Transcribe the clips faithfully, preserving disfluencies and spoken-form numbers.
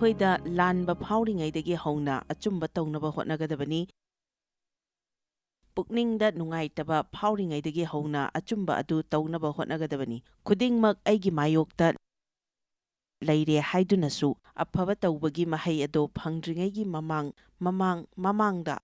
ꯑꯩꯈꯣꯏꯗ ꯂꯥꯟꯕ ꯐꯥꯎꯔꯤꯉꯩꯗꯒꯤ ꯍꯧꯅ ꯑꯆꯨꯝꯕ ꯇꯧꯅꯕ ꯍꯣꯠꯅꯒꯗꯕꯅꯤ꯫ ꯄꯨꯛꯅꯤꯡꯗ ꯅꯨꯡꯉꯥꯏꯇꯕ ꯐꯥꯎꯔꯤꯉꯩꯗꯒꯤ ꯍꯧꯅ ꯑꯆꯨꯝꯕ ꯑꯗꯨ ꯇꯧꯅꯕ ꯍꯣꯠꯅꯒꯗꯕꯅꯤ꯫ ꯈꯨꯗꯤꯡꯃꯛ ꯑꯩꯒꯤ ꯃꯥꯌꯣꯛꯇ ꯂꯩꯔꯦ ꯍꯥꯏꯗꯨꯅꯁꯨ ꯑꯐꯕ ꯇꯧꯕꯒꯤ ꯃꯍꯩ ꯑꯗꯣ ꯐꯪꯗ꯭ꯔꯤꯉꯩꯒꯤ ꯃꯃꯥꯡ, ꯃꯃꯥꯡ, ꯃꯃꯥꯡꯗ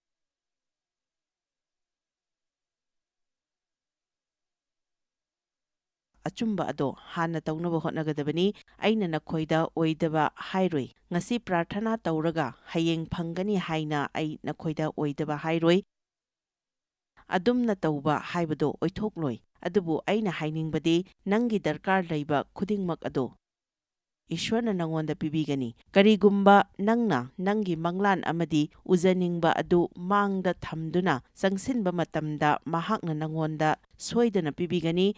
ꯑꯆꯨꯝꯕ ꯑꯗꯣ ꯍꯥꯟꯅ ꯇꯧꯅꯕ ꯍꯣꯠꯅꯒꯗꯕꯅꯤ꯫ ꯑꯩꯅ ꯅꯈꯣꯏꯗ ꯑꯣꯏꯗꯕ ꯍꯥꯏꯔꯣꯏ꯫ ꯉꯁꯤ ꯄ꯭ꯔꯥꯔꯊꯅꯥ ꯇꯧꯔꯒ ꯍꯌꯦꯡ ꯐꯪꯒꯅꯤ ꯍꯥꯏꯅ ꯑꯩ ꯅꯈꯣꯏꯗ ꯑꯣꯏꯗꯕ ꯍꯥꯏꯔꯣꯏ꯫ ꯑꯗꯨꯝꯅ ꯇꯧꯕ ꯍꯥꯏꯕꯗꯣ ꯑꯣꯏꯊꯣꯛꯂꯣꯏ꯫ ꯑꯗꯨꯕꯨ ꯑꯩꯅ ꯍꯥꯏꯅꯤꯡꯕꯗꯤ, ꯅꯪꯒꯤ ꯗꯔꯀꯥꯔ ꯂꯩꯕ ꯈꯨꯗꯤꯡꯃꯛ ꯑꯗꯣ ꯏꯁ꯭ꯋꯔꯅ ꯅꯉꯣꯟꯗ ꯄꯤꯕꯤꯒꯅꯤ꯫ ꯀꯔꯤꯒꯨꯝꯕ ꯅꯪꯅ ꯅꯪꯒꯤ ꯃꯪꯂꯥꯟ ꯑꯃꯗꯤ ꯎꯖꯅꯤꯡꯕ ꯑꯗꯨ ꯃꯥꯡꯗ ꯊꯝꯗꯨꯅ ꯆꯪꯁꯤꯟꯕ ꯃꯇꯝꯗ, ꯃꯍꯥꯛꯅ ꯅꯉꯣꯟꯗ ꯁꯣꯏꯗꯅ ꯄꯤꯕꯤꯒꯅꯤ꯫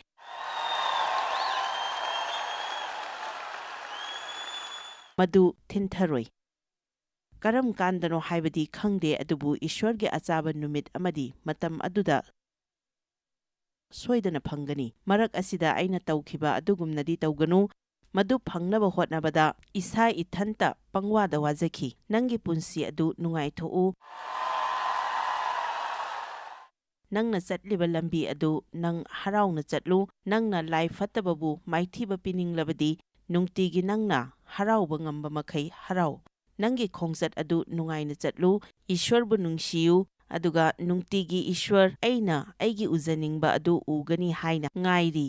ꯃꯗꯨ ꯊꯤꯟꯊꯔꯣꯏ꯫ ꯀꯔꯝ ꯀꯥꯟꯗꯅꯣ ꯍꯥꯏꯕꯗꯤ ꯈꯪꯗꯦ, ꯑꯗꯨꯕꯨ ꯏꯁ꯭ꯋꯔꯒꯤ ꯑꯆꯥꯕ ꯅꯨꯃꯤꯠ ꯑꯃꯗꯤ ꯃꯇꯝ ꯑꯗꯨꯗ ꯁꯣꯏꯗꯅ ꯐꯪꯒꯅꯤ꯫ ꯃꯔꯛ ꯑꯁꯤꯗ ꯑꯩꯅ ꯇꯧꯈꯤꯕ ꯑꯗꯨꯒꯨꯝꯅꯗꯤ ꯇꯧꯒꯅꯨ꯫ ꯃꯗꯨ ꯐꯪꯅꯕ ꯍꯣꯠꯅꯕꯗ ꯏꯁꯥ ꯏꯊꯟꯇ ꯄꯪꯋꯥꯗ ꯋꯥꯖꯈꯤ꯫ ꯅꯪꯒꯤ ꯄꯨꯟꯁꯤ ꯑꯗꯨ ꯅꯨꯡꯉꯥꯏꯊꯣꯛꯎ꯫ ꯅꯪꯅ ꯆꯠꯂꯤꯕ ꯂꯝꯕꯤ ꯑꯗꯨ ꯅꯪ ꯍꯔꯥꯎꯅ ꯆꯠꯂꯨ꯫ ꯅꯪꯅ ꯂꯥꯏ ꯐꯠꯇꯕꯕꯨ ꯃꯥꯏꯊꯤꯕ ꯄꯤꯅꯤꯡꯂꯕꯗꯤ, ꯅꯨꯡꯇꯤꯒꯤ ꯅꯪꯅ ꯍꯔꯥꯎꯕ ꯉꯝꯕ ꯃꯈꯩ ꯍꯔꯥꯎ꯫ ꯅꯪꯒꯤ ꯈꯣꯡꯆꯠ ꯑꯗꯨ ꯅꯨꯡꯉꯥꯏꯅ ꯆꯠꯂꯨ꯫ ꯏꯁ꯭ꯋꯔꯕꯨ ꯅꯨꯡꯁꯤꯌꯨ, ꯑꯗꯨꯒ ꯅꯨꯡꯇꯤꯒꯤ, "ꯏꯁ꯭ꯋꯔ, ꯑꯩꯅ ꯑꯩꯒꯤ ꯎꯖꯅꯤꯡꯕ ꯑꯗꯨ ꯎꯒꯅꯤ" ꯍꯥꯏꯅ ꯉꯥꯏꯔꯤ꯫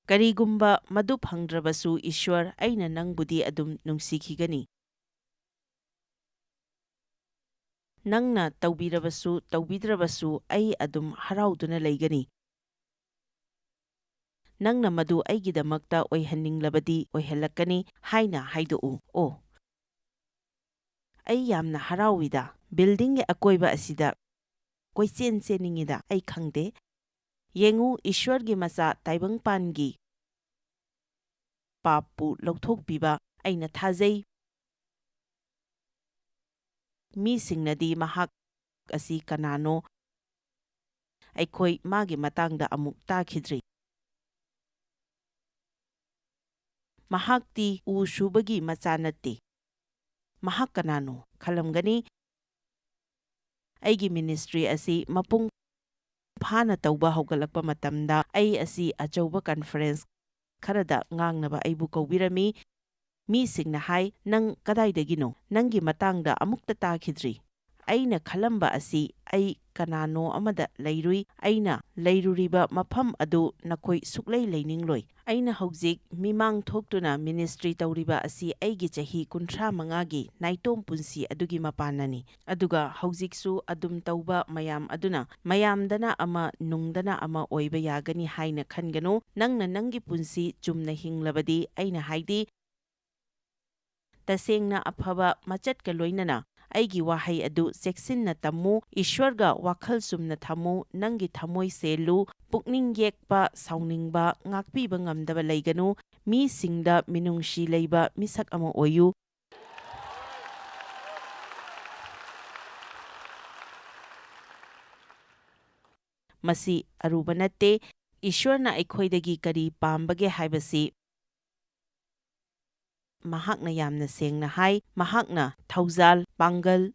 ꯀꯔꯤꯒꯨꯝꯕ ꯃꯗꯨ ꯐꯪꯗ꯭ꯔꯕꯁꯨ, ꯏꯁ꯭ꯋꯔ, ꯑꯩꯅ ꯅꯪꯕꯨꯗꯤ ꯑꯗꯨꯝ ꯅꯨꯡꯁꯤꯈꯤꯒꯅꯤ꯫ ꯅꯪꯅ ꯇꯧꯕꯤꯔꯕꯁꯨ ꯇꯧꯕꯤꯗ꯭ꯔꯕꯁꯨ, ꯑꯩ ꯑꯗꯨꯝ ꯍꯔꯥꯎꯗꯨꯅ ꯂꯩꯒꯅꯤ꯫ ꯅꯪꯅ ꯃꯗꯨ ꯑꯩꯒꯤꯗꯃꯛꯇ ꯑꯣꯏꯍꯟꯅꯤꯡꯂꯕꯗꯤ ꯑꯣꯏꯍꯜꯂꯛꯀꯅꯤ ꯍꯥꯏꯅ ꯍꯥꯏꯗꯣꯛꯎ꯫ ꯑꯣ, ꯑꯩ ꯌꯥꯝꯅ ꯍꯔꯥꯎꯏꯗ꯫ ꯕꯤꯜꯗꯤꯡꯒꯤ ꯑꯀꯣꯏꯕ ꯑꯁꯤꯗ ꯀꯣꯏꯆꯦꯟ ꯆꯦꯟꯅꯤꯡꯉꯤꯗ꯫ ꯑꯩ ꯈꯪꯗꯦ꯫ ꯌꯦꯡꯉꯨ, ꯏꯁ꯭ꯋꯔꯒꯤ ꯃꯆꯥ ꯇꯥꯏꯕꯪꯄꯥꯟꯒꯤ ꯄꯥꯞꯄꯨ ꯂꯧꯊꯣꯛꯄꯤꯕ ꯑꯩꯅ ꯊꯥꯖꯩ꯫ ꯃꯤꯁꯤꯡꯅꯗꯤ ꯃꯍꯥꯛ ꯑꯁꯤ ꯀꯅꯥꯅꯣ? ꯑꯩꯈꯣꯏ ꯃꯥꯒꯤ ꯃꯇꯥꯡꯗ ꯑꯃꯨꯛ ꯇꯥꯈꯤꯗ꯭ꯔꯤ꯫ ꯃꯍꯥꯛꯇꯤ ꯎ ꯁꯨꯕꯒꯤ ꯃꯆꯥ ꯅꯠꯇꯦ꯫ ꯃꯍꯥꯛ ꯀꯅꯥꯅꯣ ꯈꯜꯂꯝꯒꯅꯤ꯫ ꯑꯩꯒꯤ ꯃꯤꯅꯤꯁꯇ꯭ꯔꯤ ꯑꯁꯤ ꯃꯄꯨꯡ ꯐꯥꯅ ꯇꯧꯕ ꯍꯧꯒꯠꯂꯛꯄ ꯃꯇꯝꯗ, ꯑꯩ ꯑꯁꯤ ꯑꯆꯧꯕ ꯀꯟꯐꯔꯦꯟꯁ ꯈꯔꯗ ꯉꯥꯡꯅꯕ ꯑꯩꯕꯨ ꯀꯧꯕꯤꯔꯝꯃꯤ꯫ ꯃꯤꯁꯤꯡꯅ ꯍꯥꯏ, "ꯅꯪ ꯀꯗꯥꯏꯗꯒꯤꯅꯣ? ꯅꯪꯒꯤ ꯃꯇꯥꯡꯗ ꯑꯃꯨꯛꯇ ꯇꯥꯈꯤꯗ꯭ꯔꯤ꯫" ꯑꯩꯅ ꯈꯜꯂꯝꯕ ꯑꯁꯤ, ꯑꯩ ꯀꯅꯥꯅꯣ ꯑꯃꯗ ꯂꯩꯔꯨꯏ꯫ ꯑꯩꯅ ꯂꯩꯔꯨꯔꯤꯕ ꯃꯐꯝ ꯑꯗꯨ ꯅꯈꯣꯏ ꯁꯨꯛꯂꯩ ꯂꯩꯅꯤꯡꯂꯣꯏ꯫ ꯑꯩꯅ ꯍꯧꯖꯤꯛ ꯃꯤꯃꯥꯡ ꯊꯣꯛꯇꯨꯅ ꯃꯤꯅꯤꯁꯇ꯭ꯔꯤ ꯇꯧꯔꯤꯕ ꯑꯁꯤ ꯑꯩꯒꯤ ꯆꯍꯤ ꯀꯨꯟꯊ꯭ꯔꯥ ꯃꯉꯥꯒꯤ ꯅꯥꯏꯇꯣꯝ ꯄꯨꯟꯁꯤ ꯑꯗꯨꯒꯤ ꯃꯄꯥꯟꯅꯅꯤ꯫ ꯑꯗꯨꯒ ꯍꯧꯖꯤꯛꯁꯨ ꯑꯗꯨꯝ ꯇꯧꯕ ꯃꯌꯥꯝ ꯑꯗꯨꯅ, ꯃꯌꯥꯝꯗꯅ ꯑꯃ, ꯅꯨꯡꯗꯅ ꯑꯃ ꯑꯣꯏꯕ ꯌꯥꯒꯅꯤ ꯍꯥꯏꯅ ꯈꯟꯒꯅꯨ꯫ ꯅꯪꯅ ꯅꯪꯒꯤ ꯄꯨꯟꯁꯤ ꯆꯨꯝꯅ ꯍꯤꯡꯂꯕꯗꯤ, ꯑꯩꯅ ꯍꯥꯏꯗꯤ, ꯇꯁꯦꯡꯅ ꯑꯐꯕ ꯃꯆꯠꯀ ꯂꯣꯏꯅꯅ, ꯑꯩꯒꯤ ꯋꯥꯍꯩ ꯑꯗꯨ ꯆꯦꯛꯁꯤꯟꯅ ꯇꯝꯃꯨ, ꯏꯁ꯭ꯋꯔꯒ ꯋꯥꯈꯜ ꯆꯨꯝꯅ ꯊꯝꯃꯨ, ꯅꯪꯒꯤ ꯊꯝꯃꯣꯏ ꯁꯦꯜꯂꯨ, ꯄꯨꯛꯅꯤꯡ ꯌꯦꯛꯄ, ꯁꯥꯎꯅꯤꯡꯕ, ꯉꯥꯛꯄꯤꯕ ꯉꯝꯗꯕ ꯂꯩꯒꯅꯨ, ꯃꯤꯁꯤꯡꯗ ꯃꯤꯅꯨꯡꯁꯤ ꯂꯩꯕ ꯃꯤꯁꯛ ꯑꯃ ꯑꯣꯏꯌꯨ꯫ ꯃꯁꯤ ꯑꯔꯨꯕ ꯅꯠꯇꯦ꯫ ꯏꯁ꯭ꯋꯔꯅ ꯑꯩꯈꯣꯏꯗꯒꯤ ꯀꯔꯤ ꯄꯥꯝꯕꯒꯦ ꯍꯥꯏꯕꯁꯤ ꯃꯍꯥꯛꯅ ꯌꯥꯝꯅ ꯁꯦꯡꯅ ꯍꯥꯏ꯫ ꯃꯍꯥꯛꯅ ꯊꯧꯖꯥꯜ, ꯄꯥꯡꯒꯜ,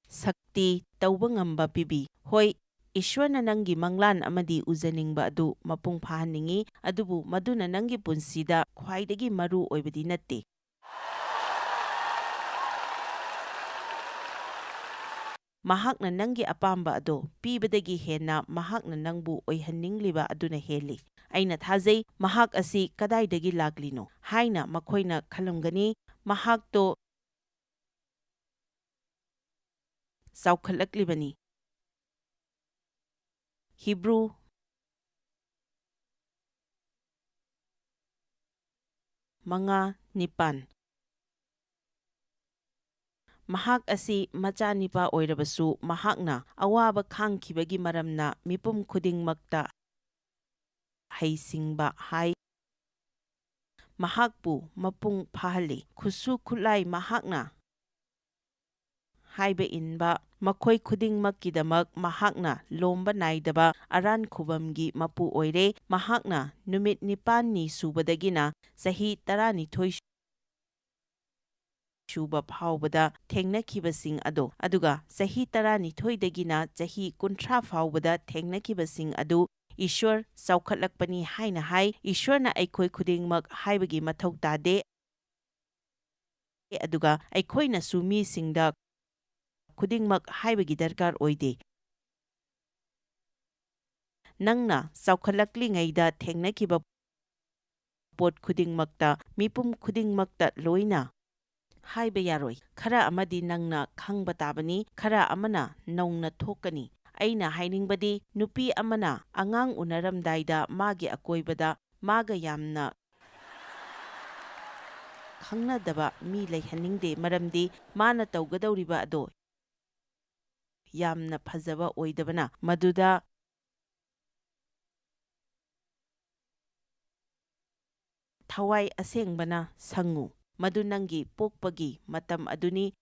ꯁꯛꯇꯤ, ꯇꯧꯕ ꯉꯝꯕ ꯄꯤꯕꯤ꯫ ꯍꯣꯏ, ꯏꯁ꯭ꯋꯔꯅ ꯅꯪꯒꯤ ꯃꯪꯂꯥꯟ ꯑꯃꯗꯤ ꯎꯖꯅꯤꯡꯕ ꯑꯗꯨ ꯃꯄꯨꯡ ꯐꯥꯍꯟꯅꯤꯡꯏ, ꯑꯗꯨꯕꯨ ꯃꯗꯨꯅ ꯅꯪꯒꯤ ꯄꯨꯟꯁꯤꯗ ꯈ꯭ꯋꯥꯏꯗꯒꯤ ꯃꯔꯨ ꯑꯣꯏꯕꯗꯤ ꯅꯠꯇꯦ꯫ ꯃꯍꯥꯛꯅ ꯅꯪꯒꯤ ꯑꯄꯥꯝꯕ ꯑꯗꯣ ꯄꯤꯕꯗꯒꯤ ꯍꯦꯟꯅ ꯃꯍꯥꯛꯅ ꯅꯪꯕꯨ ꯑꯣꯏꯍꯟꯅꯤꯡꯂꯤꯕ ꯑꯗꯨꯅ ꯍꯦꯜꯂꯤ꯫ ꯑꯩꯅ ꯊꯥꯖꯩ, ꯃꯍꯥꯛ ꯑꯁꯤ ꯀꯗꯥꯏꯗꯒꯤ ꯂꯥꯛꯂꯤꯅꯣ ꯍꯥꯏꯅ ꯃꯈꯣꯏꯅ ꯈꯜꯂꯝꯒꯅꯤ꯫ ꯃꯍꯥꯛꯇꯣ ꯆꯥꯎꯈꯠꯂꯛꯂꯤꯕꯅꯤ꯫ ꯍꯤꯕ꯭ꯔꯨ ꯃꯉꯥ ꯅꯤꯄꯥꯟ꯫ ꯃꯍꯥꯛ ꯑꯁꯤ ꯃꯆꯥꯅꯤꯄꯥ ꯑꯣꯏꯔꯕꯁꯨ, ꯃꯍꯥꯛꯅ ꯑꯋꯥꯕ ꯈꯥꯡꯈꯤꯕꯒꯤ ꯃꯔꯝꯅ ꯃꯤꯄꯨꯝ ꯈꯨꯗꯤꯡꯃꯛꯇ ꯍꯩꯁꯤꯡꯕ ꯍꯥꯏ꯫ ꯃꯍꯥꯛꯄꯨ ꯃꯄꯨꯡ ꯐꯥꯍꯜꯂꯤ꯫ ꯈꯨꯠꯁꯨ ꯈꯨꯠꯂꯥꯏ ꯃꯍꯥꯛꯅ ꯍꯥꯏꯕ ꯏꯟꯕ, ꯃꯈꯣꯏ ꯈꯨꯗꯤꯡꯃꯛꯀꯤꯗꯃꯛ ꯃꯍꯥꯛꯅ ꯂꯣꯝꯕ ꯅꯥꯏꯗꯕ ꯑꯔꯥꯟ ꯈꯨꯕꯝꯒꯤ ꯃꯄꯨ ꯑꯣꯏꯔꯦ꯫ ꯃꯍꯥꯛꯅ ꯅꯨꯃꯤꯠ ꯅꯤꯄꯥꯟꯅꯤ ꯁꯨꯕꯗꯒꯤꯅ ꯆꯍꯤ ꯇꯔꯥꯅꯤꯊꯣꯏ ꯁꯨꯕ ꯐꯥꯎꯕꯗ ꯊꯦꯡꯅꯈꯤꯕꯁꯤꯡ ꯑꯗꯣ, ꯑꯗꯨꯒ ꯆꯍꯤ ꯇꯔꯥꯅꯤꯊꯣꯏꯗꯒꯤꯅ ꯆꯍꯤ ꯀꯨꯟꯊ꯭ꯔꯥ ꯐꯥꯎꯕꯗ ꯊꯦꯡꯅꯈꯤꯕꯁꯤꯡ ꯑꯗꯨ ꯏꯁ꯭ꯋꯔ ꯆꯥꯎꯈꯠꯂꯛꯄꯅꯤ ꯍꯥꯏꯅ ꯍꯥꯏ꯫ ꯏꯁ꯭ꯋꯔꯅ ꯑꯩꯈꯣꯏ ꯈꯨꯗꯤꯡꯃꯛ ꯍꯥꯏꯕꯒꯤ ꯃꯊꯧ ꯇꯥꯗꯦ, ꯑꯗꯨꯒ ꯑꯩꯈꯣꯏꯅꯁꯨ ꯃꯤꯁꯤꯡꯗ ꯈꯨꯗꯤꯡꯃꯛ ꯍꯥꯏꯕꯒꯤ ꯗꯔꯀꯥꯔ ꯑꯣꯏꯗꯦ꯫ ꯅꯪꯅ ꯆꯥꯎꯈꯠꯂꯛꯂꯤꯉꯩꯗ ꯊꯦꯡꯅꯈꯤꯕ ꯄꯣꯠ ꯈꯨꯗꯤꯡꯃꯛꯇ, ꯃꯤꯄꯨꯝ ꯈꯨꯗꯤꯡꯃꯛꯇ ꯂꯣꯏꯅ ꯍꯥꯏꯕ ꯌꯥꯔꯣꯏ꯫ ꯈꯔ ꯑꯃꯗꯤ ꯅꯪꯅ ꯈꯪꯕ ꯇꯥꯕꯅꯤ, ꯈꯔ ꯑꯃꯅ ꯅꯧꯅ ꯊꯣꯛꯀꯅꯤ꯫ ꯑꯩꯅ ꯍꯥꯏꯅꯤꯡꯕꯗꯤ, ꯅꯨꯄꯤ ꯑꯃꯅ ꯑꯉꯥꯡ ꯎꯅꯔꯝꯗꯥꯏꯗ ꯃꯥꯒꯤ ꯑꯀꯣꯏꯕꯗ ꯃꯥꯒ ꯌꯥꯝꯅ ꯈꯪꯅꯗꯕ ꯃꯤ ꯂꯩꯍꯟꯅꯤꯡꯗꯦ, ꯃꯔꯝꯗꯤ ꯃꯥꯅ ꯇꯧꯒꯗꯧꯔꯤꯕ ꯑꯗꯣ ꯌꯥꯝꯅ ꯐꯖꯕ ꯑꯣꯏꯗꯕꯅ꯫ ꯃꯗꯨꯗ ꯊꯋꯥꯏ ꯑꯁꯦꯡꯕꯅ ꯁꯪꯉꯨ꯫ ꯃꯗꯨ ꯅꯪꯒꯤ ꯄꯣꯛꯄꯒꯤ ꯃꯇꯝ ꯑꯗꯨꯅꯤ꯫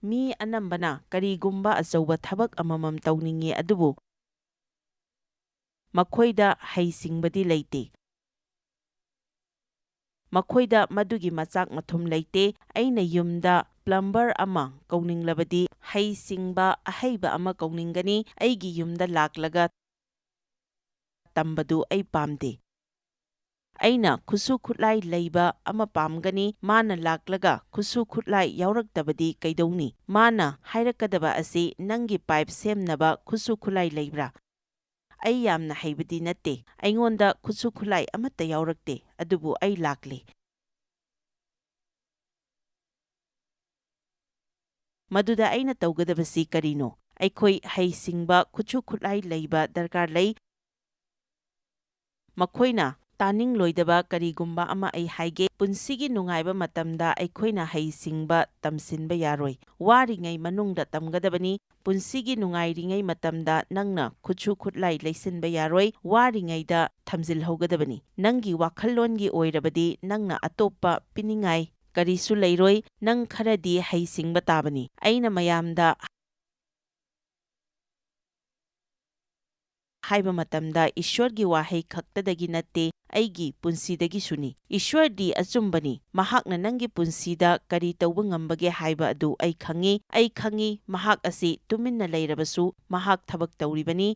ꯃꯤ ꯑꯅꯝꯕꯅ ꯀꯔꯤꯒꯨꯝꯕ ꯑꯆꯧꯕ ꯊꯕꯛ ꯑꯃꯃꯝ ꯇꯧꯅꯤꯡꯏ, ꯑꯗꯨꯕꯨ ꯃꯈꯣꯏꯗ ꯍꯩꯁꯤꯡꯕꯗꯤ ꯂꯩꯇꯦ꯫ ꯃꯈꯣꯏꯗ ꯃꯗꯨꯒꯤ ꯃꯆꯥꯛ ꯃꯊꯨꯝ ꯂꯩꯇꯦ꯫ ꯑꯩꯅ ꯌꯨꯝꯗ ꯄ꯭ꯂꯝꯕꯔ ꯑꯃ ꯀꯧꯅꯤꯡꯂꯕꯗꯤ, ꯍꯩꯁꯤꯡꯕ ꯑꯍꯩꯕ ꯑꯃ ꯀꯧꯅꯤꯡꯒꯅꯤ꯫ ꯑꯩꯒꯤ ꯌꯨꯝꯗ ꯂꯥꯛꯂꯒ ꯇꯝꯕꯗꯨ ꯑꯩ ꯄꯥꯝꯗꯦ꯫ ꯑꯩꯅ ꯈꯨꯠꯁꯨ ꯈꯨꯠꯂꯥꯏ ꯂꯩꯕ ꯑꯃ ꯄꯥꯝꯒꯅꯤ꯫ ꯃꯥꯅ ꯂꯥꯛꯂꯒ ꯈꯨꯠꯁꯨ ꯈꯨꯠꯂꯥꯏ ꯌꯥꯎꯔꯛꯇꯕꯗꯤ ꯀꯩꯗꯧꯅꯤ? ꯃꯥꯅ ꯍꯥꯏꯔꯛꯀꯗꯕ ꯑꯁꯤ, "ꯅꯪꯒꯤ ꯄꯥꯏꯞ ꯁꯦꯝꯅꯕ ꯈꯨꯠꯁꯨ ꯈꯨꯠꯂꯥꯏ ꯂꯩꯕ꯭ꯔꯥ?" ꯑꯩ ꯌꯥꯝꯅ ꯍꯩꯕꯗꯤ ꯅꯠꯇꯦ꯫ ꯑꯩꯉꯣꯟꯗ ꯈꯨꯠꯁꯨ ꯈꯨꯠꯂꯥꯏ ꯑꯃꯠꯇ ꯌꯥꯎꯔꯛꯇꯦ, ꯑꯗꯨꯕꯨ ꯑꯩ ꯂꯥꯛꯂꯦ꯫ ꯃꯗꯨꯗ ꯑꯩꯅ ꯇꯧꯒꯗꯕꯁꯤ ꯀꯔꯤꯅꯣ? ꯑꯩꯈꯣꯏ ꯍꯩꯁꯤꯡꯕ ꯈꯨꯠꯁꯨ ꯈꯨꯠꯂꯥꯏ ꯂꯩꯕ ꯗꯔꯀꯥꯔ ꯂꯩ꯫ ꯃꯈꯣꯏꯅ ꯇꯥꯅꯤꯡꯂꯣꯏꯗꯕ ꯀꯔꯤꯒꯨꯝꯕ ꯑꯃ ꯑꯩ ꯍꯥꯏꯒꯦ꯫ ꯄꯨꯟꯁꯤꯒꯤ ꯅꯨꯡꯉꯥꯏꯕ ꯃꯇꯝꯗ ꯑꯩꯈꯣꯏꯅ ꯍꯩꯁꯤꯡꯕ ꯇꯝꯁꯤꯟꯕ ꯌꯥꯔꯣꯏ꯫ ꯋꯥꯔꯤꯉꯩ ꯃꯅꯨꯡꯗ ꯇꯝꯒꯗꯕꯅꯤ꯫ ꯄꯨꯟꯁꯤꯒꯤ ꯅꯨꯡꯉꯥꯏꯔꯤꯉꯩ ꯃꯇꯝꯗ ꯅꯪꯅ ꯈꯨꯠꯁꯨ ꯈꯨꯠꯂꯥꯏ ꯂꯩꯁꯤꯟꯕ ꯌꯥꯔꯣꯏ꯫ ꯋꯥꯔꯤꯉꯩꯗ ꯊꯝꯖꯤꯜꯍꯧꯒꯗꯕꯅꯤ꯫ ꯅꯪꯒꯤ ꯋꯥꯈꯜꯂꯣꯟꯒꯤ ꯑꯣꯏꯔꯕꯗꯤ ꯅꯪꯅ ꯑꯇꯣꯞꯄ ꯄꯤꯅꯤꯡꯉꯥꯏ ꯀꯔꯤꯁꯨ ꯂꯩꯔꯣꯏ, ꯅꯪ ꯈꯔꯗꯤ ꯍꯩꯁꯤꯡꯕ ꯇꯥꯕꯅꯤ꯫ ꯑꯩꯅ ꯃꯌꯥꯝꯗ ꯍꯥꯏꯕ ꯃꯇꯝꯗ ꯏꯁ꯭ꯋꯔꯒꯤ ꯋꯥꯍꯩ ꯈꯛꯇꯗꯒꯤ ꯅꯠꯇꯦ, ꯑꯩꯒꯤ ꯄꯨꯟꯁꯤꯗꯒꯤꯁꯨꯅꯤ꯫ ꯏꯁ꯭ꯋꯔꯗꯤ ꯑꯆꯨꯝꯕꯅꯤ꯫ ꯃꯍꯥꯛꯅ ꯅꯪꯒꯤ ꯄꯨꯟꯁꯤꯗ ꯀꯔꯤ ꯇꯧꯕ ꯉꯝꯕꯒꯦ ꯍꯥꯏꯕ ꯑꯗꯨ ꯑꯩ ꯈꯪꯏ꯫ ꯑꯩ ꯈꯪꯏ, ꯃꯍꯥꯛ ꯑꯁꯤ ꯇꯨꯃꯤꯟꯅ ꯂꯩꯔꯕꯁꯨ ꯃꯍꯥꯛ ꯊꯕꯛ ꯇꯧꯔꯤꯕꯅꯤ꯫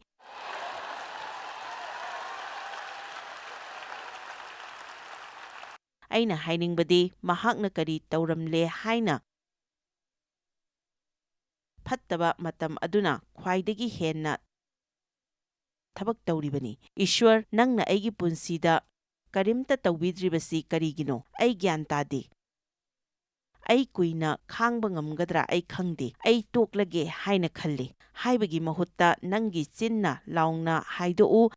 ꯑꯩꯅ ꯍꯥꯏꯅꯤꯡꯕꯗꯤ, ꯃꯍꯥꯛꯅ ꯀꯔꯤ ꯇꯧꯔꯝꯂꯦ ꯍꯥꯏꯅ ꯐꯠꯇꯕ ꯃꯇꯝ ꯑꯗꯨꯅ ꯈ꯭ꯋꯥꯏꯗꯒꯤ ꯍꯦꯟꯅ ꯊꯕꯛ ꯇꯧꯔꯤꯕꯅꯤ꯫ ꯏꯁ꯭ꯋꯔ, ꯅꯪꯅ ꯑꯩꯒꯤ ꯄꯨꯟꯁꯤꯗ ꯀꯔꯤꯝꯇ ꯇꯧꯕꯤꯗ꯭ꯔꯤꯕꯁꯤ ꯀꯔꯤꯒꯤꯅꯣ? ꯑꯩ ꯒ꯭ꯌꯥꯟ ꯇꯥꯗꯦ꯫ ꯑꯩ ꯀꯨꯏꯅ ꯈꯥꯡꯕ ꯉꯝꯒꯗ꯭ꯔꯥ ꯑꯩ ꯈꯪꯗꯦ꯫ ꯑꯩ ꯇꯣꯛꯂꯒꯦ ꯍꯥꯏꯅ ꯈꯜꯂꯤ꯫ ꯍꯥꯏꯕꯒꯤ ꯃꯍꯨꯠꯇ ꯅꯪꯒꯤ ꯆꯤꯟꯅ ꯂꯥꯎꯅ ꯍꯥꯏꯗꯣꯛꯎ꯫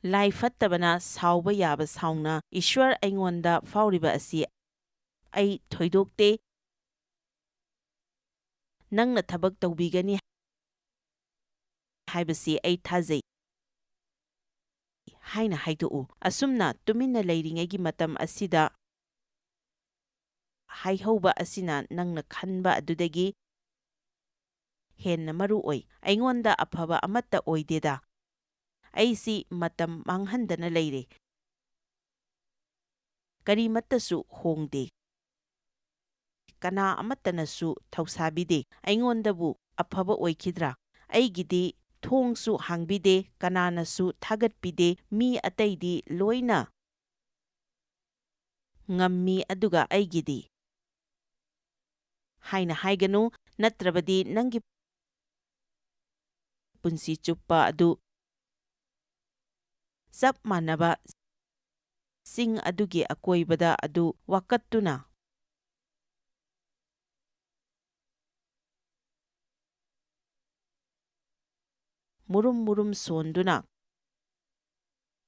ꯂꯥꯏ ꯐꯠꯇꯕꯅ ꯁꯥꯎꯕ ꯌꯥꯕ ꯁꯥꯎꯅ, "ꯏꯁ꯭ꯋꯔ, ꯑꯩꯉꯣꯟꯗ ꯐꯥꯎꯔꯤꯕ ꯑꯁꯤ ꯑꯩ ꯊꯣꯏꯗꯣꯛꯇꯦ꯫ ꯅꯪꯅ ꯊꯕꯛ ꯇꯧꯕꯤꯒꯅꯤ ꯍꯥꯏꯕꯁꯤ ꯑꯩ ꯊꯥꯖꯩ" ꯍꯥꯏꯅ ꯍꯥꯏꯗꯣꯛꯎ꯫ ꯑꯁꯨꯝꯅ ꯇꯨꯃꯤꯟꯅ ꯂꯩꯔꯤꯉꯩꯒꯤ ꯃꯇꯝ ꯑꯁꯤꯗ ꯍꯥꯏꯍꯧꯕ ꯑꯁꯤꯅ ꯅꯪꯅ ꯈꯟꯕ ꯑꯗꯨꯗꯒꯤ ꯍꯦꯟꯅ ꯃꯔꯨ ꯑꯣꯏ꯫ "ꯑꯩꯉꯣꯟꯗ ꯑꯐꯕ ꯑꯃꯠꯇ ꯑꯣꯏꯗꯦꯗ꯫ ꯑꯩꯁꯤ ꯃꯇꯝ ꯃꯥꯡꯍꯟꯗꯅ ꯂꯩꯔꯦ꯫ ꯀꯔꯤꯃꯠꯇꯁꯨ ꯍꯣꯡꯗꯦ꯫ ꯀꯅꯥ ꯑꯃꯠꯇꯅꯁꯨ ꯊꯧꯁꯥꯕꯤꯗꯦ꯫ ꯑꯩꯉꯣꯟꯗꯕꯨ ꯑꯐꯕ ꯑꯣꯏꯈꯤꯗ꯭ꯔꯥ? ꯑꯩꯒꯤꯗꯤ ꯊꯣꯡꯁꯨ ꯍꯥꯡꯕꯤꯗꯦ, ꯀꯅꯥꯅꯁꯨ ꯊꯥꯒꯠꯄꯤꯗꯦ꯫ ꯃꯤ ꯑꯇꯩꯗꯤ ꯂꯣꯏꯅ ꯉꯝꯃꯤ, ꯑꯗꯨꯒ ꯑꯩꯒꯤꯗꯤ" ꯍꯥꯏꯅ ꯍꯥꯏꯒꯅꯨ, ꯅꯠꯇ꯭ꯔꯕꯗꯤ ꯅꯪꯒꯤ ꯄꯨꯟꯁꯤ ꯆꯨꯞꯄ ꯑꯗꯨ ꯆꯞ ꯃꯥꯟꯅꯕ ꯆꯤꯡ ꯑꯗꯨꯒꯤ ꯑꯀꯣꯏꯕꯗ ꯑꯗꯨ ꯋꯥꯀꯠꯇꯨꯅ, ꯃꯨꯔꯨꯝ ꯃꯨꯔꯨꯝ ꯁꯣꯟꯗꯨꯅ,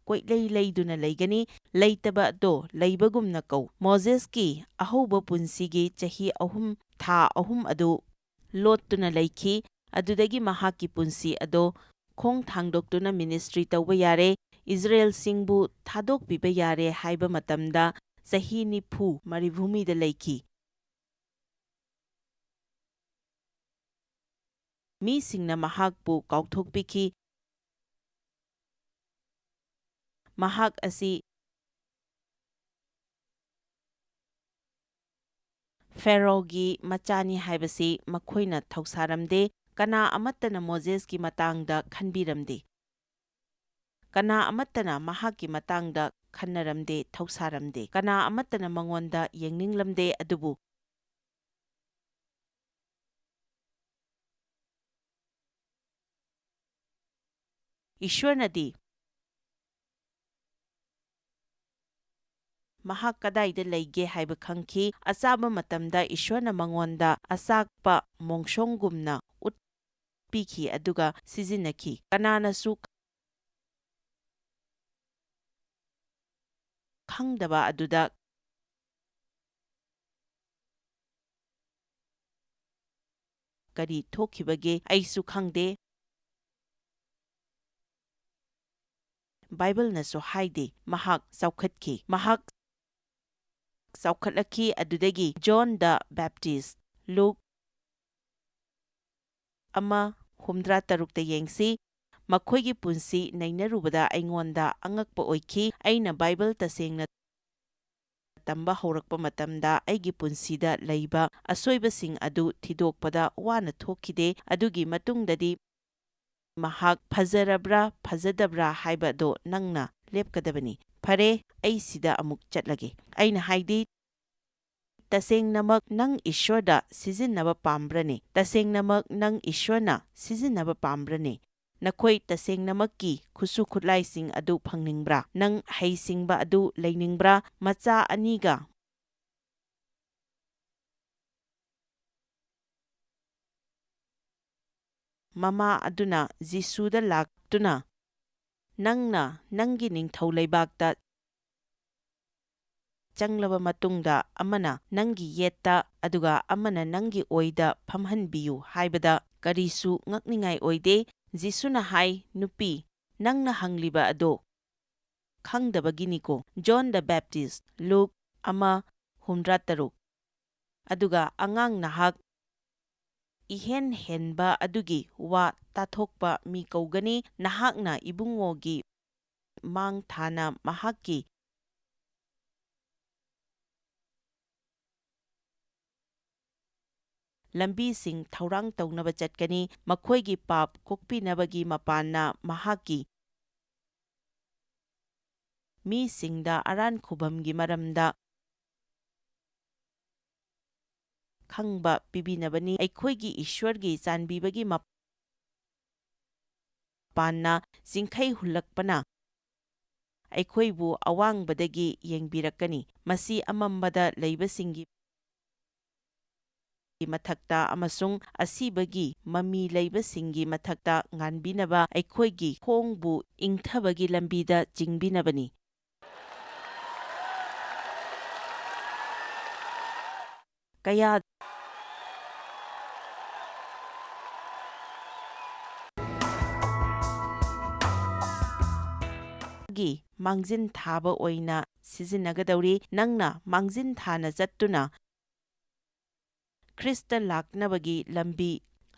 ꯀꯣꯏꯂꯩ ꯂꯩꯗꯨꯅ ꯂꯩꯒꯅꯤ꯫ ꯂꯩꯇꯕ ꯑꯗꯣ ꯂꯩꯕꯒꯨꯝꯅ ꯀꯧ꯫ ꯃꯣꯖꯦꯁꯀꯤ ꯑꯍꯧꯕ ꯄꯨꯟꯁꯤꯒꯤ ꯆꯍꯤ ꯑꯍꯨꯝ ꯊꯥ ꯑꯍꯨꯝ ꯑꯗꯨ ꯂꯣꯠꯇꯨꯅ ꯂꯩꯈꯤ꯫ ꯑꯗꯨꯗꯒꯤ ꯃꯍꯥꯛꯀꯤ ꯄꯨꯟꯁꯤ ꯑꯗꯣ ꯈꯣꯡ ꯊꯥꯡꯗꯣꯛꯇꯨꯅ ꯃꯤꯅꯤꯁꯇ꯭ꯔꯤ ꯇꯧꯕ ꯌꯥꯔꯦ, ꯏꯖꯔꯦꯜꯁꯤꯡꯕꯨ ꯊꯥꯗꯣꯛꯄꯤꯕ ꯌꯥꯔꯦ ꯍꯥꯏꯕ ꯃꯇꯝꯗ ꯆꯍꯤ ꯅꯤꯐꯨ ꯃꯔꯨꯚꯨꯃꯤꯗ ꯂꯩꯈꯤ꯫ ꯃꯤꯁꯤꯡꯅ ꯃꯍꯥꯛꯄꯨ ꯀꯥꯎꯊꯣꯛꯄꯤꯈꯤ꯫ ꯃꯍꯥꯛ ꯑꯁꯤ ꯐꯦꯔꯣꯒꯤ ꯃꯆꯥꯅꯤ ꯍꯥꯏꯕꯁꯤ ꯃꯈꯣꯏꯅ ꯊꯧꯁꯥꯔꯝꯗꯦ꯫ ꯀꯅꯥ ꯑꯃꯠꯇꯅ ꯃꯣꯖꯦꯁꯀꯤ ꯃꯇꯥꯡꯗ ꯈꯟꯕꯤꯔꯝꯗꯦ꯫ ꯀꯅꯥ ꯑꯃꯠꯇꯅ ꯃꯍꯥꯛꯀꯤ ꯃꯇꯥꯡꯗ ꯈꯟꯅꯔꯝꯗꯦ, ꯊꯧꯁꯥꯔꯝꯗꯦ꯫ ꯀꯅꯥ ꯑꯃꯠꯇꯅ ꯃꯉꯣꯟꯗ ꯌꯦꯡꯅꯤꯡꯂꯝꯗꯦ꯫ ꯑꯗꯨꯕꯨ ꯏꯁ꯭ꯋꯔꯅꯗꯤ ꯃꯍꯥꯛ ꯀꯗꯥꯏꯗ ꯂꯩꯒꯦ ꯍꯥꯏꯕ ꯈꯪꯈꯤ꯫ ꯑꯆꯥꯕ ꯃꯇꯝꯗ ꯏꯁ꯭ꯋꯔꯅ ꯃꯉꯣꯟꯗ ꯑꯆꯥꯛꯄ ꯃꯣꯡꯁꯣꯡꯒꯨꯝꯅ ꯎꯠꯄꯤꯈꯤ ꯑꯗꯨꯒ ꯁꯤꯖꯤꯟꯅꯈꯤ꯫ ꯀꯅꯥꯅꯁꯨ ꯈꯪꯗꯕ ꯑꯗꯨꯗ ꯀꯔꯤ ꯊꯣꯛꯈꯤꯕꯒꯦ ꯑꯩꯁꯨ ꯈꯪꯗꯦ꯫ ꯕꯥꯏꯕꯜꯅꯁꯨ ꯍꯥꯏꯗꯦ ꯃꯍꯥꯛ ꯆꯥꯎꯈꯠꯈꯤ꯫ ꯃꯍꯥꯛ ꯆꯥꯎꯈꯠꯂꯛꯈꯤ꯫ ꯑꯗꯨꯗꯒꯤ John the Baptist, ꯂꯨꯛ ꯑꯃ ꯍꯨꯝꯗ꯭ꯔꯥ ꯇꯔꯨꯛꯇ ꯌꯦꯡꯁꯤ꯫ ꯃꯈꯣꯏꯒꯤ ꯄꯨꯟꯁꯤ ꯅꯩꯅꯔꯨꯕꯗ ꯑꯩꯉꯣꯟꯗ ꯑꯉꯛꯄ ꯑꯣꯏꯈꯤ꯫ ꯑꯩꯅ ꯕꯥꯏꯕꯜ ꯇꯁꯦꯡꯅ ꯇꯝꯕ ꯍꯧꯔꯛꯄ ꯃꯇꯝꯗ ꯑꯩꯒꯤ ꯄꯨꯟꯁꯤꯗ ꯂꯩꯕ ꯑꯁꯣꯏꯕꯁꯤꯡ ꯑꯗꯨ ꯊꯤꯗꯣꯛꯄꯗ ꯋꯥꯅ ꯊꯣꯛꯈꯤꯗꯦ꯫ ꯑꯗꯨꯒꯤ ꯃꯇꯨꯡꯗꯗꯤ ꯃꯍꯥꯛ ꯐꯖꯔꯕ꯭ꯔꯥ ꯐꯖꯗꯕ꯭ꯔꯥ ꯍꯥꯏꯕꯗꯣ ꯅꯪꯅ ꯂꯦꯞꯀꯗꯕꯅꯤ꯫ ꯐꯔꯦ, ꯑꯩ ꯁꯤꯗ ꯑꯃꯨꯛ ꯆꯠꯂꯒꯦ꯫ ꯑꯩꯅ ꯍꯥꯏꯗꯤ, ꯇꯁꯦꯡꯅꯃꯛ ꯅꯪ ꯏꯁ꯭ꯋꯔꯗ ꯁꯤꯖꯤꯟꯅꯕ ꯄꯥꯝꯕ꯭ꯔꯅꯦ? ꯇꯁꯦꯡꯅꯃꯛ ꯅꯪ ꯏꯁ꯭ꯋꯔꯅ ꯁꯤꯖꯤꯟꯅꯕ ꯄꯥꯝꯕ꯭ꯔꯅꯦ? ꯅꯈꯣꯏ ꯇꯁꯦꯡꯅꯃꯛꯀꯤ ꯈꯨꯠꯁꯨ ꯈꯨꯠꯂꯥꯏꯁꯤꯡ ꯑꯗꯨ ꯐꯪꯅꯤꯡꯕ꯭ꯔꯥ? ꯅꯪ ꯍꯩꯁꯤꯡꯕ ꯑꯗꯨ ꯂꯩꯅꯤꯡꯕ꯭ꯔꯥ? ꯃꯆꯥ ꯑꯅꯤꯒ ꯃꯃꯥ ꯑꯗꯨꯅ ꯖꯤꯁꯨꯗ ꯂꯥꯛꯇꯨꯅ, "ꯅꯪꯅ ꯅꯪꯒꯤ ꯅꯤꯡꯊꯧ ꯂꯩꯕꯥꯛꯇ ꯆꯪꯂꯕ ꯃꯇꯨꯡꯗ ꯑꯃꯅ ꯅꯪꯒꯤ ꯌꯦꯠꯇ ꯑꯗꯨꯒ ꯑꯃꯅ ꯅꯪꯒꯤ ꯑꯣꯏꯗ ꯐꯝꯍꯟꯕꯤꯌꯨ" ꯍꯥꯏꯕꯗ ꯀꯔꯤꯁꯨ ꯉꯛꯅꯤꯡꯉꯥꯏ ꯑꯣꯏꯗꯦ꯫ ꯖꯤꯁꯨꯅ ꯍꯥꯏ, "ꯅꯨꯄꯤ, ꯅꯪꯅ ꯍꯪꯂꯤꯕ ꯑꯗꯣ ꯈꯪꯗꯕꯒꯤꯅꯤꯀꯣ꯫ John the Baptist, ꯂꯨꯛ ꯑꯃ ꯍꯨꯝꯗ꯭ꯔꯥ ꯇꯔꯨꯛ꯫ ꯑꯗꯨꯒ ꯑꯉꯥꯡ ꯅꯍꯥꯛ ꯏꯍꯦꯟ ꯍꯦꯟꯕ ꯑꯗꯨꯒꯤ ꯋꯥ ꯇꯥꯊꯣꯛꯄ ꯃꯤ ꯀꯧꯒꯅꯤ꯫ ꯅꯍꯥꯛꯅ ꯏꯕꯨꯡꯉꯣꯒꯤ ꯃꯥꯡ ꯊꯥꯅ ꯃꯍꯥꯛꯀꯤ ꯂꯝꯕꯤꯁꯤꯡ ꯊꯧꯔꯥꯡ ꯇꯧꯅꯕ ꯆꯠꯀꯅꯤ꯫ ꯃꯈꯣꯏꯒꯤ ꯄꯥꯞ ꯀꯣꯛꯄꯤꯅꯕꯒꯤ ꯃꯄꯥꯟꯅ ꯃꯍꯥꯛꯀꯤ ꯃꯤꯁꯤꯡꯗ ꯑꯔꯥꯟ ꯈꯨꯕꯝꯒꯤ ꯃꯔꯝꯗ ꯈꯪꯕ ꯄꯤꯕꯤꯅꯕꯅꯤ꯫ ꯑꯩꯈꯣꯏꯒꯤ ꯏꯁ꯭ꯋꯔꯒꯤ ꯆꯥꯟꯕꯤꯕꯒꯤ ꯃꯄꯥꯟꯅ ꯆꯤꯡꯈꯩ ꯍꯨꯜꯂꯛꯄꯅ ꯑꯩꯈꯣꯏꯕꯨ ꯑꯋꯥꯡꯕꯗꯒꯤ ꯌꯦꯡꯕꯤꯔꯛꯀꯅꯤ꯫ ꯃꯁꯤ ꯑꯃꯝꯕꯗ ꯂꯩꯕꯁꯤꯡꯒꯤ ꯃꯊꯛꯇ ꯑꯃꯁꯨꯡ ꯑꯁꯤꯕꯒꯤ ꯃꯃꯤ ꯂꯩꯕꯁꯤꯡꯒꯤ ꯃꯊꯛꯇ ꯉꯥꯟꯕꯤꯅꯕ ꯑꯩꯈꯣꯏꯒꯤ ꯈꯣꯡꯕꯨ ꯏꯪꯊꯕꯒꯤ ꯂꯝꯕꯤꯗ ꯆꯤꯡꯕꯤꯅꯕꯅꯤ꯫ ꯀꯌꯥ ꯒꯤ ꯃꯥꯡꯖꯤꯟ ꯊꯥꯕ ꯑꯣꯏꯅ ꯁꯤꯖꯤꯟꯅꯒꯗꯧꯔꯤ꯫ ꯅꯪꯅ ꯃꯥꯡꯖꯤꯟ ꯊꯥꯅ ꯆꯠꯇꯨꯅ ꯈ꯭ꯔꯤꯁꯇ ꯂꯥꯛꯅꯕꯒꯤ ꯂꯝꯕꯤ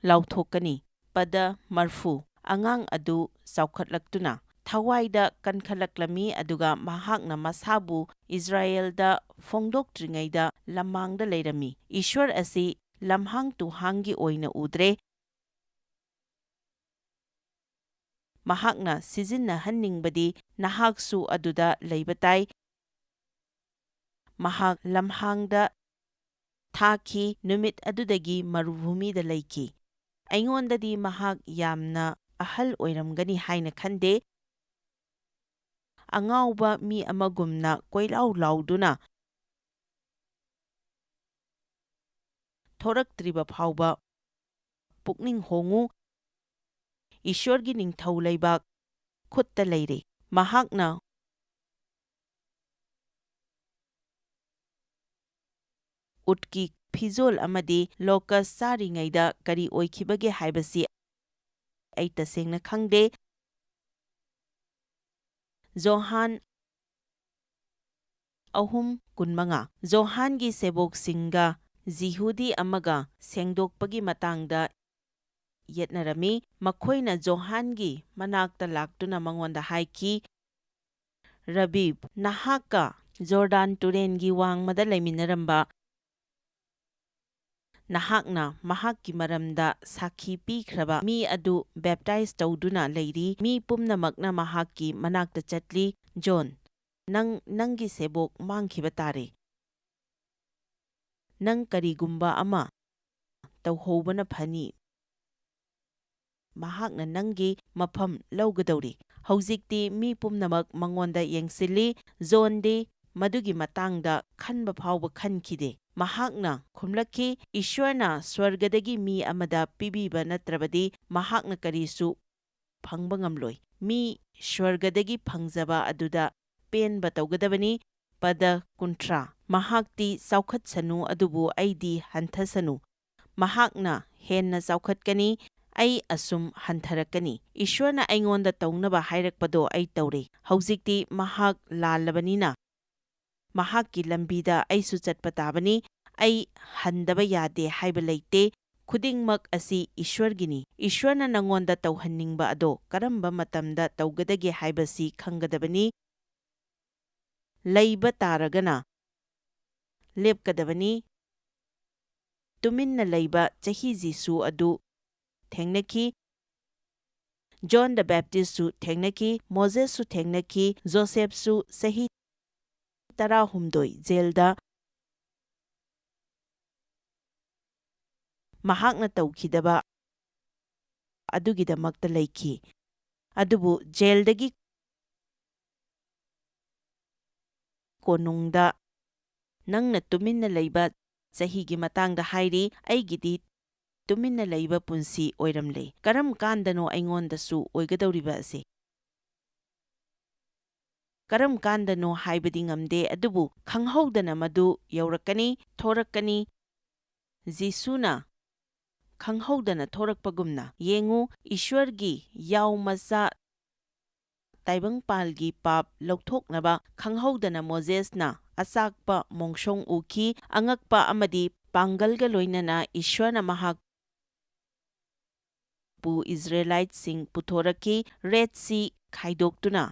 ꯂꯥꯎꯊꯣꯛꯀꯅꯤ꯫ ꯄꯗ ꯃꯔꯐꯨ꯫ ꯑꯉꯥꯡ ꯑꯗꯨ ꯆꯥꯎꯈꯠꯂꯛꯇꯨꯅ ꯊꯋꯥꯏꯗ ꯀꯟꯈꯠꯂꯛꯂꯝꯃꯤ, ꯑꯗꯨꯒ ꯃꯍꯥꯛꯅ ꯃꯁꯥꯕꯨ ꯏꯁ꯭ꯔꯥꯌꯦꯜꯗ ꯐꯣꯡꯗꯣꯛꯇ꯭ꯔꯤꯉꯩꯗ ꯂꯝꯍꯥꯡꯗ ꯂꯩꯔꯝꯃꯤ꯫ ꯏꯁ꯭ꯋꯔ ꯑꯁꯤ ꯂꯝꯍꯥꯡ ꯇꯨꯍꯥꯡꯒꯤ ꯑꯣꯏꯅ ꯎꯗ꯭ꯔꯦ꯫ ꯃꯍꯥꯛꯅ ꯁꯤꯖꯤꯟꯅꯍꯟꯅꯤꯡꯕꯗꯤ ꯅꯍꯥꯛꯁꯨ ꯑꯗꯨꯗ ꯂꯩꯕ ꯇꯥꯏ꯫ ꯃꯍꯥꯛ ꯂꯝꯍꯥꯡꯗ ꯊꯥꯈꯤ, ꯅꯨꯃꯤꯠ ꯑꯗꯨꯗꯒꯤ ꯃꯔꯨꯚꯨꯃꯤꯗ ꯂꯩꯈꯤ꯫ ꯑꯩꯉꯣꯟꯗꯗꯤ ꯃꯍꯥꯛ ꯌꯥꯝꯅ ꯑꯍꯜ ꯑꯣꯏꯔꯝꯒꯅꯤ ꯍꯥꯏꯅ ꯈꯟꯗꯦ꯫ ꯑꯉꯥꯎꯕ ꯃꯤ ꯑꯃꯒꯨꯝꯅ ꯀꯣꯏꯂꯥꯎ ꯂꯥꯎꯗꯨꯅ ꯊꯣꯔꯛꯇ꯭ꯔꯤꯕ ꯐꯥꯎꯕ ꯄꯨꯛꯅꯤꯡ ꯍꯣꯡꯉꯨ꯫ ꯏꯁ꯭ꯋꯔꯒꯤ ꯅꯤꯡꯊꯧ ꯂꯩꯕꯥꯛ ꯈꯨꯠꯇ ꯂꯩꯔꯦ꯫ ꯃꯍꯥꯛꯅ ꯎꯠꯀꯤ ꯐꯤꯖꯣꯜ ꯑꯃꯗꯤ ꯂꯣꯀꯁ ꯆꯥꯔꯤꯉꯩꯗ ꯀꯔꯤ ꯑꯣꯏꯈꯤꯕꯒꯦ ꯍꯥꯏꯕꯁꯤ ꯑꯩ ꯇꯁꯦꯡꯅ ꯈꯪꯗꯦ꯫ ꯖꯣꯍꯥꯟ ꯑꯍꯨꯝ ꯀꯨꯟꯃꯉꯥ꯫ ꯖꯣꯍꯥꯟꯒꯤ ꯁꯦꯕꯣꯛꯁꯤꯡꯒ ꯖꯤꯍꯨꯗꯤ ꯑꯃꯒ ꯁꯦꯡꯗꯣꯛꯄꯒꯤ ꯃꯇꯥꯡꯗ ꯌꯦꯠꯅꯔꯝꯃꯤ꯫ ꯃꯈꯣꯏꯅ ꯖꯣꯍꯥꯟꯒꯤ ꯃꯅꯥꯛꯇ ꯂꯥꯛꯇꯨꯅ ꯃꯉꯣꯟꯗ ꯍꯥꯏꯈꯤ, "ꯔꯕꯤ, ꯅꯍꯥꯛꯀ ꯖꯣꯔꯗꯥꯟ ꯇꯨꯔꯦꯟꯒꯤ ꯋꯥꯡꯃꯗ ꯂꯩꯃꯤꯟꯅꯔꯝꯕ, ꯅꯍꯥꯛꯅ ꯃꯍꯥꯛꯀꯤ ꯃꯔꯝꯗ ꯁꯥꯈꯤ ꯄꯤꯈ꯭ꯔꯕ ꯃꯤ ꯑꯗꯨ ꯕꯦꯞꯇꯥꯏꯖ ꯇꯧꯗꯨꯅ ꯂꯩꯔꯤ꯫ ꯃꯤ ꯄꯨꯝꯅꯃꯛꯅ ꯃꯍꯥꯛꯀꯤ ꯃꯅꯥꯛꯇ ꯆꯠꯂꯤ꯫ ꯖꯣꯟ, ꯅꯪ ꯅꯪꯒꯤ ꯁꯦꯕꯣꯛ ꯃꯥꯡꯈꯤꯕ ꯇꯥꯔꯦ꯫ ꯅꯪ ꯀꯔꯤꯒꯨꯝꯕ ꯑꯃ ꯇꯧꯍꯧꯕꯅ ꯐꯅꯤ꯫ ꯃꯍꯥꯛꯅ ꯅꯪꯒꯤ ꯃꯐꯝ ꯂꯧꯒꯗꯧꯔꯤ꯫" ꯍꯧꯖꯤꯛꯇꯤ ꯃꯤ ꯄꯨꯝꯅꯃꯛ ꯃꯉꯣꯟꯗ ꯌꯦꯡꯁꯤꯜꯂꯤ꯫ ꯖꯣꯟꯗꯤ ꯃꯗꯨꯒꯤ ꯃꯇꯥꯡꯗ ꯈꯟꯕ ꯐꯥꯎꯕ ꯈꯟꯈꯤꯗꯦ꯫ ꯃꯍꯥꯛꯅ ꯈꯨꯝꯂꯛꯈꯤ, "ꯏꯁ꯭ꯋꯔꯅ ꯁ꯭ꯋꯔꯒꯗꯒꯤ ꯃꯤ ꯑꯃꯗ ꯄꯤꯕꯤꯕ ꯅꯠꯇ꯭ꯔꯕꯗꯤ ꯃꯍꯥꯛꯅ ꯀꯔꯤꯁꯨ ꯐꯪꯕ ꯉꯝꯂꯣꯏ꯫ ꯃꯤ ꯁ꯭ꯋꯔꯒꯗꯒꯤ ꯐꯪꯖꯕ ꯑꯗꯨꯗ ꯄꯦꯟꯕ ꯇꯧꯒꯗꯕꯅꯤ꯫" ꯄꯗ ꯀꯨꯟꯊ꯭ꯔꯥ꯫ ꯃꯍꯥꯛꯇꯤ ꯆꯥꯎꯈꯠꯁꯅꯨ, ꯑꯗꯨꯕꯨ ꯑꯩꯗꯤ ꯍꯟꯊꯁꯅꯨ꯫ ꯃꯍꯥꯛꯅ ꯍꯦꯟꯅ ꯆꯥꯎꯈꯠꯀꯅꯤ, ꯑꯩ ꯑꯁꯨꯝ ꯍꯟꯊꯔꯛꯀꯅꯤ꯫ ꯏꯁ꯭ꯋꯔꯅ ꯑꯩꯉꯣꯟꯗ ꯇꯧꯅꯕ ꯍꯥꯏꯔꯛꯄꯗꯣ ꯑꯩ ꯇꯧꯔꯦ꯫ ꯍꯧꯖꯤꯛꯇꯤ ꯃꯍꯥꯛ ꯂꯥꯜꯂꯕꯅꯤꯅ, ꯃꯍꯥꯛꯀꯤ ꯂꯝꯕꯤꯗ ꯑꯩꯁꯨ ꯆꯠꯄ ꯇꯥꯕꯅꯤ꯫ ꯑꯩ ꯍꯟꯗꯕ ꯌꯥꯗꯦ ꯍꯥꯏꯕ ꯂꯩꯇꯦ꯫ ꯈꯨꯗꯤꯡꯃꯛ ꯑꯁꯤ ꯏꯁ꯭ꯋꯔꯒꯤꯅꯤ꯫ ꯏꯁ꯭ꯋꯔꯅ ꯅꯉꯣꯟꯗ ꯇꯧꯍꯟꯅꯤꯡꯕ ꯑꯗꯣ ꯀꯔꯝꯕ ꯃꯇꯝꯗ ꯇꯧꯒꯗꯒꯦ ꯍꯥꯏꯕꯁꯤ ꯈꯪꯒꯗꯕꯅꯤ꯫ ꯂꯩꯕ ꯇꯥꯔꯒꯅ ꯂꯦꯞꯀꯗꯕꯅꯤ꯫ ꯇꯨꯃꯤꯟꯅ ꯂꯩꯕ ꯆꯍꯤ ꯖꯤꯁꯨ ꯑꯗꯨ ꯊꯦꯡꯅꯈꯤ꯫ ꯖꯣꯟ ꯗ ꯕꯦꯞꯇꯤꯁꯁꯨ ꯊꯦꯡꯅꯈꯤ, ꯃꯣꯖꯦꯁꯁꯨ ꯊꯦꯡꯅꯈꯤ, ꯖꯣꯁꯦꯐꯁꯨ ꯆꯍꯤ ꯇꯔꯥꯍꯨꯝꯗꯣꯏ ꯖꯦꯜꯗ ꯃꯍꯥꯛꯅ ꯇꯧꯈꯤꯗꯕ ꯑꯗꯨꯒꯤꯗꯃꯛꯇ ꯂꯩꯈꯤ꯫ ꯑꯗꯨꯕꯨ ꯖꯦꯜꯗꯒꯤ ꯀꯣꯅꯨꯡꯗ ꯅꯪꯅ ꯇꯨꯃꯤꯟꯅ ꯂꯩꯕ ꯆꯍꯤꯒꯤ ꯃꯇꯥꯡꯗ ꯍꯥꯏꯔꯤ, ꯑꯩꯒꯤꯗꯤ ꯇꯨꯃꯤꯟꯅ ꯂꯩꯕ ꯄꯨꯟꯁꯤ ꯑꯣꯏꯔꯝꯂꯦ꯫ ꯀꯔꯝ ꯀꯥꯟꯗꯅꯣ ꯑꯩꯉꯣꯟꯗꯁꯨ ꯑꯣꯏꯒꯗꯧꯔꯤꯕ ꯑꯁꯤ? ꯀꯔꯝ ꯀꯥꯟꯗꯅꯣ ꯍꯥꯏꯕꯗꯤ ꯉꯝꯗꯦ, ꯑꯗꯨꯕꯨ ꯈꯪꯍꯧꯗꯅ ꯃꯗꯨ ꯌꯧꯔꯛꯀꯅꯤ, ꯊꯣꯔꯛꯀꯅꯤ꯫ ꯖꯤꯁꯨꯅ ꯈꯪꯍꯧꯗꯅ ꯊꯣꯔꯛꯄꯒꯨꯝꯅ, ꯌꯦꯡꯉꯨ, ꯏꯁ꯭ꯋꯔꯒꯤ ꯌꯥꯎ ꯃꯆꯥ ꯇꯥꯏꯕꯪꯄꯥꯜꯒꯤ ꯄꯥꯞ ꯂꯧꯊꯣꯛꯅꯕ ꯈꯪꯍꯧꯗꯅ ꯃꯣꯖꯦꯁꯅ ꯑꯆꯥꯛꯄ ꯃꯣꯡꯁꯣꯡ ꯎꯈꯤ꯫ ꯑꯉꯛꯄ ꯑꯃꯗꯤ ꯄꯥꯡꯒꯜꯒ ꯂꯣꯏꯅꯅ ꯏꯁ꯭ꯋꯔꯅ ꯃꯍꯥꯛꯄꯨ ꯏꯖꯔꯦꯂꯥꯏꯠꯁꯤꯡ ꯄꯨꯊꯣꯔꯛꯈꯤ꯫ ꯔꯦꯗ ꯁꯤ ꯈꯥꯏꯗꯣꯛꯇꯨꯅ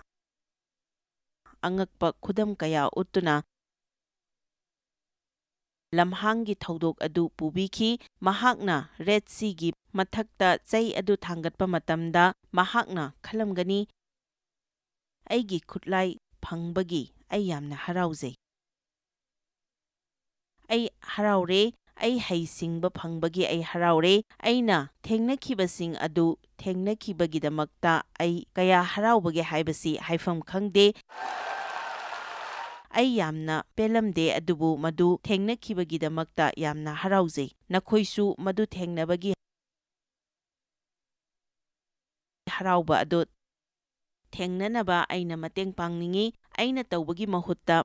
ꯑꯉꯛꯄ ꯈꯨꯗꯝ ꯀꯌꯥ ꯎꯠꯇꯨꯅ ꯂꯝꯍꯥꯡꯒꯤ ꯊꯧꯗꯣꯛ ꯑꯗꯨ ꯄꯨꯕꯤꯈꯤ꯫ ꯃꯍꯥꯛꯅ ꯔꯦꯗ ꯁꯤꯒꯤ ꯃꯊꯛꯇ ꯆꯩ ꯑꯗꯨ ꯊꯥꯡꯒꯠꯄ ꯃꯇꯝꯗ ꯃꯍꯥꯛꯅ ꯈꯜꯂꯝꯒꯅꯤ, "ꯑꯩꯒꯤ ꯈꯨꯠꯂꯥꯏ ꯐꯪꯕꯒꯤ ꯑꯩ ꯌꯥꯝꯅ ꯍꯔꯥꯎꯖꯩ꯫ ꯑꯩ ꯍꯔꯥꯎꯔꯦ꯫ ꯑꯩ ꯍꯩꯁꯤꯡꯕ ꯐꯪꯕꯒꯤ ꯑꯩ ꯍꯔꯥꯎꯔꯦ꯫ ꯑꯩꯅ ꯊꯦꯡꯅꯈꯤꯕꯁꯤꯡ ꯑꯗꯨ ꯊꯦꯡꯅꯈꯤꯕꯒꯤꯗꯃꯛꯇ ꯑꯩ ꯀꯌꯥ ꯍꯔꯥꯎꯕꯒꯦ ꯍꯥꯏꯕꯁꯤ ꯍꯥꯏꯐꯝ ꯈꯪꯗꯦ꯫ ꯑꯩ ꯌꯥꯝꯅ ꯄꯦꯜꯂꯝꯗꯦ, ꯑꯗꯨꯕꯨ ꯃꯗꯨ ꯊꯦꯡꯅꯈꯤꯕꯒꯤꯗꯃꯛꯇ ꯌꯥꯝꯅ ꯍꯔꯥꯎꯖꯩ꯫ ꯅꯈꯣꯏꯁꯨ ꯃꯗꯨ ꯊꯦꯡꯅꯕꯒꯤ ꯍꯔꯥꯎꯕ ꯑꯗꯨ ꯊꯦꯡꯅꯅꯕ ꯑꯩꯅ ꯃꯇꯦꯡ ꯄꯥꯡꯅꯤꯡꯏ꯫ ꯑꯩꯅ ꯇꯧꯕꯒꯤ ꯃꯍꯨꯠꯇ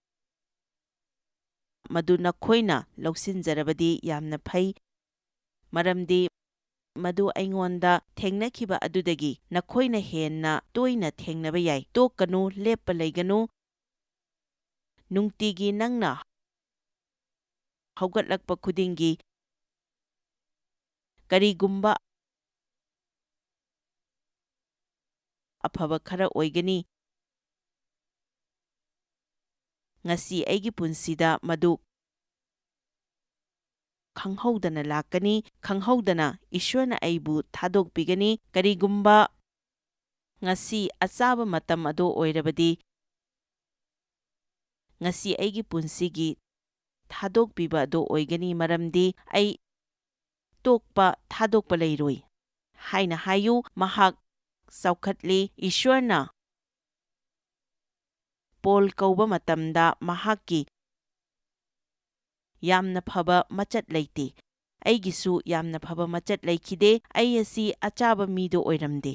ꯃꯗꯨ ꯅꯈꯣꯏꯅ ꯂꯧꯁꯤꯟꯖꯔꯕꯗꯤ ꯌꯥꯝꯅ ꯐꯩ, ꯃꯔꯝꯗꯤ ꯃꯗꯨ ꯑꯩꯉꯣꯟꯗ ꯊꯦꯡꯅꯈꯤꯕ ꯑꯗꯨꯗꯒꯤ ꯅꯈꯣꯏꯅ ꯍꯦꯟꯅ ꯇꯣꯏꯅ ꯊꯦꯡꯅꯕ ꯌꯥꯏ꯫ ꯇꯣꯛꯀꯅꯨ, ꯂꯦꯞꯄ ꯂꯩꯒꯅꯨ꯫ ꯅꯨꯡꯇꯤꯒꯤ ꯅꯪꯅ ꯍꯧꯒꯠꯂꯛꯄ ꯈꯨꯗꯤꯡꯒꯤ ꯀꯔꯤꯒꯨꯝꯕ ꯑꯐꯕ ꯈꯔ ꯑꯣꯏꯒꯅꯤ꯫ ꯉꯁꯤ ꯑꯩꯒꯤ ꯄꯨꯟꯁꯤꯗ ꯃꯗꯨ ꯈꯪꯍꯧꯗꯅ ꯂꯥꯛꯀꯅꯤ, ꯈꯪꯍꯧꯗꯅ ꯏꯁ꯭ꯋꯔꯅ ꯑꯩꯕꯨ ꯊꯥꯗꯣꯛꯄꯤꯒꯅꯤ꯫ ꯀꯔꯤꯒꯨꯝꯕ ꯉꯁꯤ ꯑꯆꯥꯕ ꯃꯇꯝ ꯑꯗꯨ ꯑꯣꯏꯔꯕꯗꯤ, ꯉꯁꯤ ꯑꯩꯒꯤ ꯄꯨꯟꯁꯤꯒꯤ ꯊꯥꯗꯣꯛꯄꯤꯕ ꯑꯗꯨ ꯑꯣꯏꯒꯅꯤ, ꯃꯔꯝꯗꯤ ꯑꯩ ꯇꯣꯛꯄ, ꯊꯥꯗꯣꯛꯄ ꯂꯩꯔꯣꯏ" ꯍꯥꯏꯅ ꯍꯥꯏꯌꯨ꯫ ꯃꯍꯥꯛ ꯆꯥꯎꯈꯠꯂꯤ꯫ ꯏꯁ꯭ꯋꯔꯅ ꯄꯣꯜ ꯀꯧꯕ ꯃꯇꯝꯗ ꯃꯍꯥꯛꯀꯤ ꯌꯥꯝꯅ ꯐꯕ ꯃꯆꯠ ꯂꯩꯇꯦ꯫ ꯑꯩꯒꯤꯁꯨ ꯌꯥꯝꯅ ꯐꯕ ꯃꯆꯠ ꯂꯩꯈꯤꯗꯦ꯫ ꯑꯩ ꯑꯁꯤ ꯑꯆꯥꯕ ꯃꯤꯗꯣ ꯑꯣꯏꯔꯝꯗꯦ꯫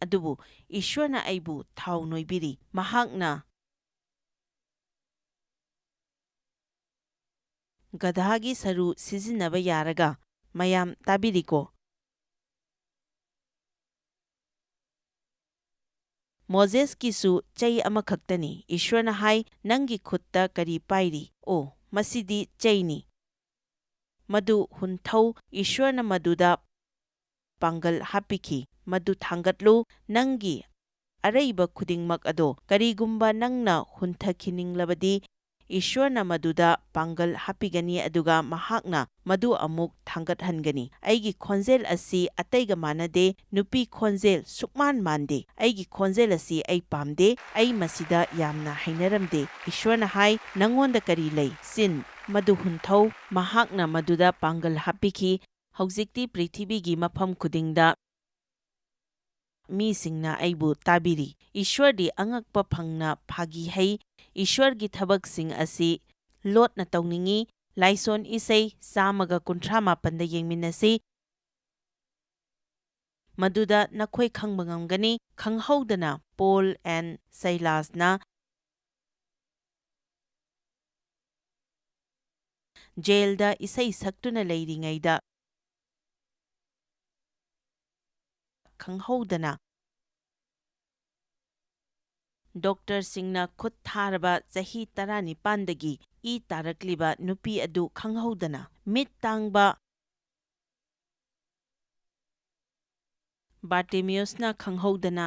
ꯑꯗꯨꯕꯨ ꯏꯁ꯭ꯋꯔꯅ ꯑꯩꯕꯨ ꯊꯥꯎ ꯅꯣꯏꯕꯤꯔꯤ꯫ ꯃꯍꯥꯛꯅ ꯒꯙꯥꯒꯤ ꯁꯔꯨ ꯁꯤꯖꯤꯟꯅꯕ ꯌꯥꯔꯒ, ꯃꯌꯥꯝ ꯇꯥꯕꯤꯔꯤꯀꯣ? ꯃꯣꯖꯦꯁꯀꯤꯁꯨ ꯆꯩ ꯑꯃꯈꯛꯇꯅꯤ꯫ ꯏꯁ꯭ꯋꯔꯅ ꯍꯥꯏ, "ꯅꯪꯒꯤ ꯈꯨꯠꯇ ꯀꯔꯤ ꯄꯥꯏꯔꯤ?" "ꯑꯣ, ꯃꯁꯤꯗꯤ ꯆꯩꯅꯤ꯫ ꯃꯗꯨ ꯍꯨꯟꯊꯧ꯫" ꯏꯁ꯭ꯋꯔꯅ ꯃꯗꯨꯗ ꯄꯥꯡꯒꯜ ꯍꯥꯞꯄꯤꯈꯤ꯫ "ꯃꯗꯨ ꯊꯥꯡꯒꯠꯂꯨ, ꯅꯪꯒꯤ ꯑꯔꯩꯕ ꯈꯨꯗꯤꯡꯃꯛ ꯑꯗꯣ꯫ ꯀꯔꯤꯒꯨꯝꯕ ꯅꯪꯅ ꯍꯨꯟꯊꯈꯤꯅꯤꯡꯂꯕꯗꯤ, ꯏꯁ꯭ꯋꯔꯅ ꯃꯗꯨꯗ ꯄꯥꯡꯒꯜ ꯍꯥꯞꯄꯤꯒꯅꯤ, ꯑꯗꯨꯒ ꯃꯍꯥꯛꯅ ꯃꯗꯨ ꯑꯃꯨꯛ ꯊꯥꯡꯒꯠꯍꯟꯒꯅꯤ꯫" ꯑꯩꯒꯤ ꯈꯣꯟꯖꯦꯜ ꯑꯁꯤ ꯑꯇꯩꯒ ꯃꯥꯟꯅꯗꯦ, ꯅꯨꯄꯤ ꯈꯣꯟꯖꯦꯜ ꯁꯨꯛꯃꯥꯟ ꯃꯥꯟꯗꯦ꯫ ꯑꯩꯒꯤ ꯈꯣꯟꯖꯦꯜ ꯑꯁꯤ ꯑꯩ ꯄꯥꯝꯗꯦ꯫ ꯑꯩ ꯃꯁꯤꯗ ꯌꯥꯝꯅ ꯍꯩꯅꯔꯝꯗꯦ꯫ ꯏꯁ꯭ꯋꯔꯅ ꯍꯥꯏ, "ꯅꯉꯣꯟꯗ ꯀꯔꯤ ꯂꯩ? ꯆꯤꯟ, ꯃꯗꯨ ꯍꯨꯟꯊꯧ꯫" ꯃꯍꯥꯛꯅ ꯃꯗꯨꯗ ꯄꯥꯡꯒꯜ ꯍꯥꯞꯄꯤꯈꯤ꯫ ꯍꯧꯖꯤꯛꯇꯤ ꯄ꯭ꯔꯤꯊꯤꯕꯤꯒꯤ ꯃꯐꯝ ꯈꯨꯗꯤꯡꯗ ꯃꯤꯁꯤꯡꯅ ꯑꯩꯕꯨ ꯇꯥꯕꯤꯔꯤ꯫ ꯏꯁ꯭ꯋꯔꯗꯤ ꯑꯉꯛꯄ ꯐꯪꯅ ꯐꯥꯒꯤ ꯍꯩ꯫ ꯏꯁ꯭ꯋꯔꯒꯤ ꯊꯕꯛꯁꯤꯡ ꯑꯁꯤ ꯂꯣꯠꯅ ꯇꯧꯅꯤꯡꯏ꯫ ꯂꯥꯏꯁꯣꯟ ꯏꯁꯩ ꯆꯥꯝꯃꯒ ꯀꯨꯟꯊ꯭ꯔꯥ ꯃꯥꯄꯟꯗ ꯌꯦꯡꯃꯤꯟꯅꯁꯤ꯫ ꯃꯗꯨꯗ ꯅꯈꯣꯏ ꯈꯪꯕ ꯉꯝꯒꯅꯤ꯫ ꯈꯪꯍꯧꯗꯅ ꯄꯣꯜ ꯑꯦꯟ ꯁꯩꯂꯥꯁꯅ ꯖꯦꯜꯗ ꯏꯁꯩ ꯁꯛꯇꯨꯅ ꯂꯩꯔꯤꯉꯩꯗ, ꯈꯪꯍꯧꯗꯅ ꯗꯣꯛꯇꯔꯁꯤꯡꯅ ꯈꯨꯠ ꯊꯥꯔꯕ ꯆꯍꯤ ꯇꯔꯥꯅꯤꯄꯥꯟꯗꯒꯤ ꯏ ꯇꯥꯔꯛꯂꯤꯕ ꯅꯨꯄꯤ ꯑꯗꯨ ꯈꯪꯍꯧꯗꯅ, ꯃꯤꯠ ꯇꯥꯡꯕ ꯕꯥꯔꯇꯤꯃꯤꯌꯁꯅ ꯈꯪꯍꯧꯗꯅ,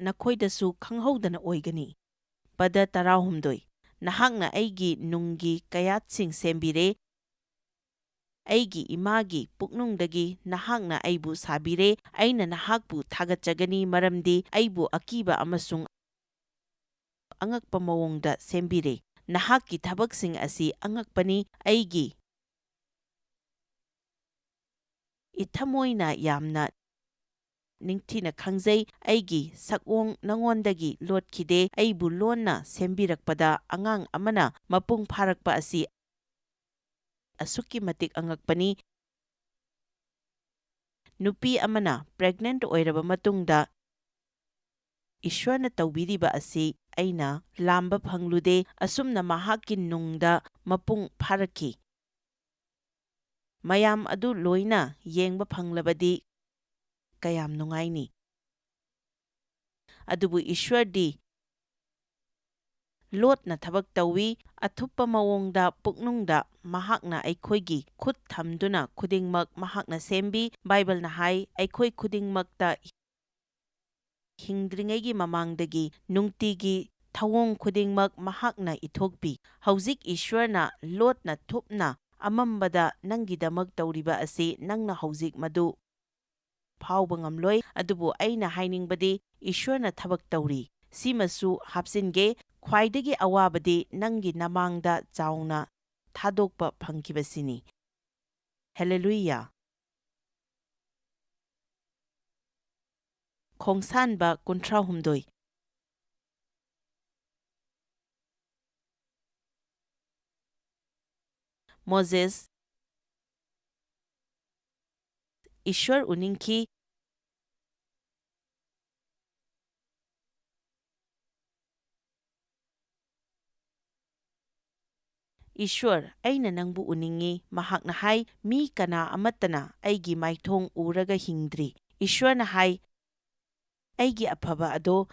ꯅꯈꯣꯏꯗꯁꯨ ꯈꯪꯍꯧꯗꯅ ꯑꯣꯏꯒꯅꯤ꯫ ꯄꯗ ꯇꯔꯥꯍꯨꯝꯗꯣꯏ, ꯅꯍꯥꯛꯅ ꯑꯩꯒꯤ ꯅꯨꯡꯒꯤ ꯀꯌꯥꯠꯁꯤꯡ ꯁꯦꯝꯕꯤꯔꯦ꯫ ꯑꯩꯒꯤ ꯏꯃꯥꯒꯤ ꯄꯨꯛꯅꯨꯡꯗꯒꯤ ꯅꯍꯥꯛꯅ ꯑꯩꯕꯨ ꯁꯥꯕꯤꯔꯦ꯫ ꯑꯩꯅ ꯅꯍꯥꯛꯄꯨ ꯊꯥꯒꯠꯆꯒꯅꯤ, ꯃꯔꯝꯗꯤ ꯑꯩꯕꯨ ꯑꯀꯤꯕ ꯑꯃꯁꯨꯡ ꯑꯉꯛꯄ ꯃꯑꯣꯡꯗ ꯁꯦꯝꯕꯤꯔꯦ꯫ ꯅꯍꯥꯛꯀꯤ ꯊꯕꯛꯁꯤꯡ ꯑꯁꯤ ꯑꯉꯛꯄꯅꯤ꯫ ꯑꯩꯒꯤ ꯏꯊꯃꯣꯏꯅ ꯌꯥꯝꯅ ꯅꯤꯡꯊꯤꯅ ꯈꯪꯖꯩ꯫ ꯑꯩꯒꯤ ꯁꯛꯑꯣꯡ ꯅꯉꯣꯟꯗꯒꯤ ꯂꯣꯠꯈꯤꯗꯦ꯫ ꯑꯩꯕꯨ ꯂꯣꯟꯅ ꯁꯦꯝꯕꯤꯔꯛꯄꯗ ꯑꯉꯥꯡ ꯑꯃꯅ ꯃꯄꯨꯡ ꯐꯥꯔꯛꯄ ꯑꯁꯤ ꯑꯁꯨꯛꯀꯤ ꯃꯇꯤꯛ ꯑꯉꯛꯄꯅꯤ꯫ ꯅꯨꯄꯤ ꯑꯃꯅ pregnant ꯑꯣꯏꯔꯕ ꯃꯇꯨꯡꯗ ꯏꯁ꯭ꯋꯔꯅ ꯇꯧꯕꯤꯔꯤꯕ ꯑꯁꯤ ꯑꯩꯅ ꯂꯥꯝꯕ ꯐꯪꯂꯨꯗꯦ꯫ ꯑꯁꯨꯝꯅ ꯃꯍꯥꯛꯀꯤ ꯅꯨꯡꯗ ꯃꯄꯨꯡ ꯐꯥꯔꯛꯈꯤ꯫ ꯃꯌꯥꯝ ꯑꯗꯨ ꯂꯣꯏꯅ ꯌꯦꯡꯕ ꯐꯪꯂꯕꯗꯤ ꯀꯌꯥꯝ ꯅꯨꯡꯉꯥꯏꯅꯤ꯫ ꯑꯗꯨꯕꯨ ꯏꯁ꯭ꯋꯔꯗꯤ ꯂꯣꯠꯅ ꯊꯕꯛ ꯇꯧꯏ, ꯑꯊꯨꯞꯄ ꯃꯑꯣꯡꯗ ꯄꯨꯛꯅꯨꯡꯗ ꯃꯍꯥꯛꯅ ꯑꯩꯈꯣꯏꯒꯤ ꯈꯨꯠ ꯊꯝꯗꯨꯅ ꯈꯨꯗꯤꯡꯃꯛ ꯃꯍꯥꯛꯅ ꯁꯦꯝꯕꯤ꯫ ꯕꯥꯏꯕꯜꯅ ꯍꯥꯏ, ꯑꯩꯈꯣꯏ ꯈꯨꯗꯤꯡꯃꯛꯇ ꯍꯤꯡꯗ꯭ꯔꯤꯉꯩꯒꯤ ꯃꯃꯥꯡꯗꯒꯤ ꯅꯨꯡꯇꯤꯒꯤ ꯊꯧꯑꯣꯡ ꯈꯨꯗꯤꯡꯃꯛ ꯃꯍꯥꯛꯅ ꯏꯊꯣꯛꯄꯤ꯫ ꯍꯧꯖꯤꯛ ꯏꯁ꯭ꯋꯔꯅ ꯂꯣꯠꯅ ꯊꯨꯞꯅ ꯑꯃꯝꯕꯗ ꯅꯪꯒꯤꯗꯃꯛ ꯇꯧꯔꯤꯕ ꯑꯁꯤ ꯅꯪꯅ ꯍꯧꯖꯤꯛ ꯃꯗꯨ ꯐꯥꯎꯕ ꯉꯝꯂꯣꯏ꯫ ꯑꯗꯨꯕꯨ ꯑꯩꯅ ꯍꯥꯏꯅꯤꯡꯕꯗꯤ ꯏꯁ꯭ꯋꯔꯅ ꯊꯕꯛ ꯇꯧꯔꯤ꯫ ꯁꯤꯃꯁꯨ ꯍꯥꯞꯆꯤꯟꯒꯦ, ꯈ꯭ꯋꯥꯏꯗꯒꯤ ꯑꯋꯥꯕꯗꯤ ꯅꯪꯒꯤ ꯅꯃꯥꯡꯗ ꯆꯥꯎꯅ ꯊꯥꯗꯣꯛꯄ ꯐꯪꯈꯤꯕꯁꯤꯅꯤ꯫ ꯍꯦꯂꯦꯂꯨꯌꯥ! ꯈꯣꯡꯁꯥꯟꯕ ꯀꯨꯟꯊ꯭ꯔꯥ ꯍꯨꯝꯗꯣꯏ꯫ ꯃꯣꯖꯦꯁ ꯏꯁ꯭ꯋꯔ ꯎꯅꯤꯡꯈꯤ꯫ "ꯏꯁ꯭ꯋꯔ, ꯑꯩꯅ ꯅꯪꯕꯨ ꯎꯅꯤꯡꯏ", ꯃꯍꯥꯛꯅ ꯍꯥꯏ꯫ "ꯃꯤ ꯀꯅꯥ ꯑꯃꯠꯇꯅ ꯑꯩꯒꯤ ꯃꯥꯏꯊꯣꯡ ꯎꯔꯒ ꯍꯤꯡꯗ꯭ꯔꯤ꯫" ꯏꯁ꯭ꯋꯔꯅ ꯍꯥꯏ, "ꯑꯩꯒꯤ ꯑꯐꯕ ꯑꯗꯣ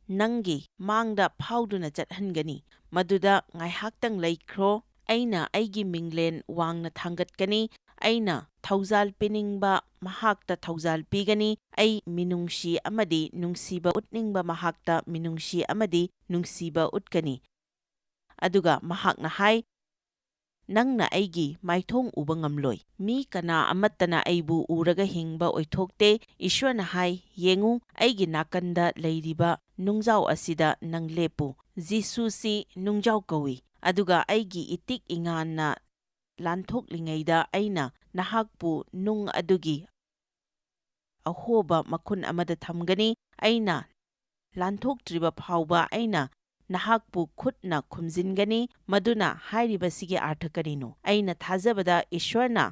ꯅꯪꯒꯤ ꯃꯥꯡꯗ ꯐꯥꯎꯗꯨꯅ ꯆꯠꯍꯟꯒꯅꯤ꯫ ꯃꯗꯨꯗ ꯉꯥꯏꯍꯥꯛꯇꯪ ꯂꯩꯈ꯭ꯔꯣ꯫ ꯑꯩꯅ ꯑꯩꯒꯤ ꯃꯤꯡꯂꯦꯟ ꯋꯥꯡꯅ ꯊꯥꯡꯒꯠꯀꯅꯤ꯫ ꯑꯩꯅ ꯊꯧꯖꯥꯜ ꯄꯤꯅꯤꯡꯕ ꯃꯍꯥꯛꯇ ꯊꯧꯖꯥꯜ ꯄꯤꯒꯅꯤ꯫ ꯑꯩ ꯃꯤꯅꯨꯡꯁꯤ ꯑꯃꯗꯤ ꯅꯨꯡꯁꯤꯕ ꯎꯠꯅꯤꯡꯕ ꯃꯍꯥꯛꯇ ꯃꯤꯅꯨꯡꯁꯤ ꯑꯃꯗꯤ ꯅꯨꯡꯁꯤꯕ ꯎꯠꯀꯅꯤ꯫" ꯑꯗꯨꯒ ꯃꯍꯥꯛꯅ ꯍꯥꯏ, "ꯅꯪꯅ ꯑꯩꯒꯤ ꯃꯥꯏꯊꯣꯡ ꯎꯕ ꯉꯝꯂꯣꯏ꯫ ꯃꯤ ꯀꯅꯥ ꯑꯃꯠꯇꯅ ꯑꯩꯕꯨ ꯎꯔꯒ ꯍꯤꯡꯕ ꯑꯣꯏꯊꯣꯛꯇꯦ꯫" ꯏꯁ꯭ꯋꯔꯅ ꯍꯥꯏ, "ꯌꯦꯡꯉꯨ, ꯑꯩꯒꯤ ꯅꯥꯀꯟꯗ ꯂꯩꯔꯤꯕ ꯅꯨꯡꯖꯥꯎ ꯑꯁꯤꯗ ꯅꯪ ꯂꯦꯞꯄꯨ꯫" ꯖꯤꯁꯨꯁꯤ ꯅꯨꯡꯖꯥꯎ ꯀꯧꯏ꯫ "ꯑꯗꯨꯒ ꯑꯩꯒꯤ ꯏꯇꯤꯛ ꯏꯉꯥꯟꯅ ꯂꯥꯟꯊꯣꯛꯂꯤꯉꯩꯗ ꯑꯩꯅ ꯅꯍꯥꯛꯄꯨ ꯅꯨꯡ ꯑꯗꯨꯒꯤ ꯑꯍꯣꯕ ꯃꯈꯨꯟ ꯑꯃꯗ ꯊꯝꯒꯅꯤ꯫ ꯑꯩꯅ ꯂꯥꯟꯊꯣꯛꯇ꯭ꯔꯤꯕ ꯐꯥꯎꯕ ꯑꯩꯅ ꯅꯍꯥꯛꯄꯨ ꯈꯨꯠꯅ ꯈꯨꯝꯖꯤꯟꯒꯅꯤ꯫" ꯃꯗꯨꯅ ꯍꯥꯏꯔꯤꯕꯁꯤꯒꯤ ꯑꯥꯔꯊ ꯀꯔꯤꯅꯣ? ꯑꯩꯅ ꯊꯥꯖꯕꯗ ꯏꯁ꯭ꯋꯔꯅ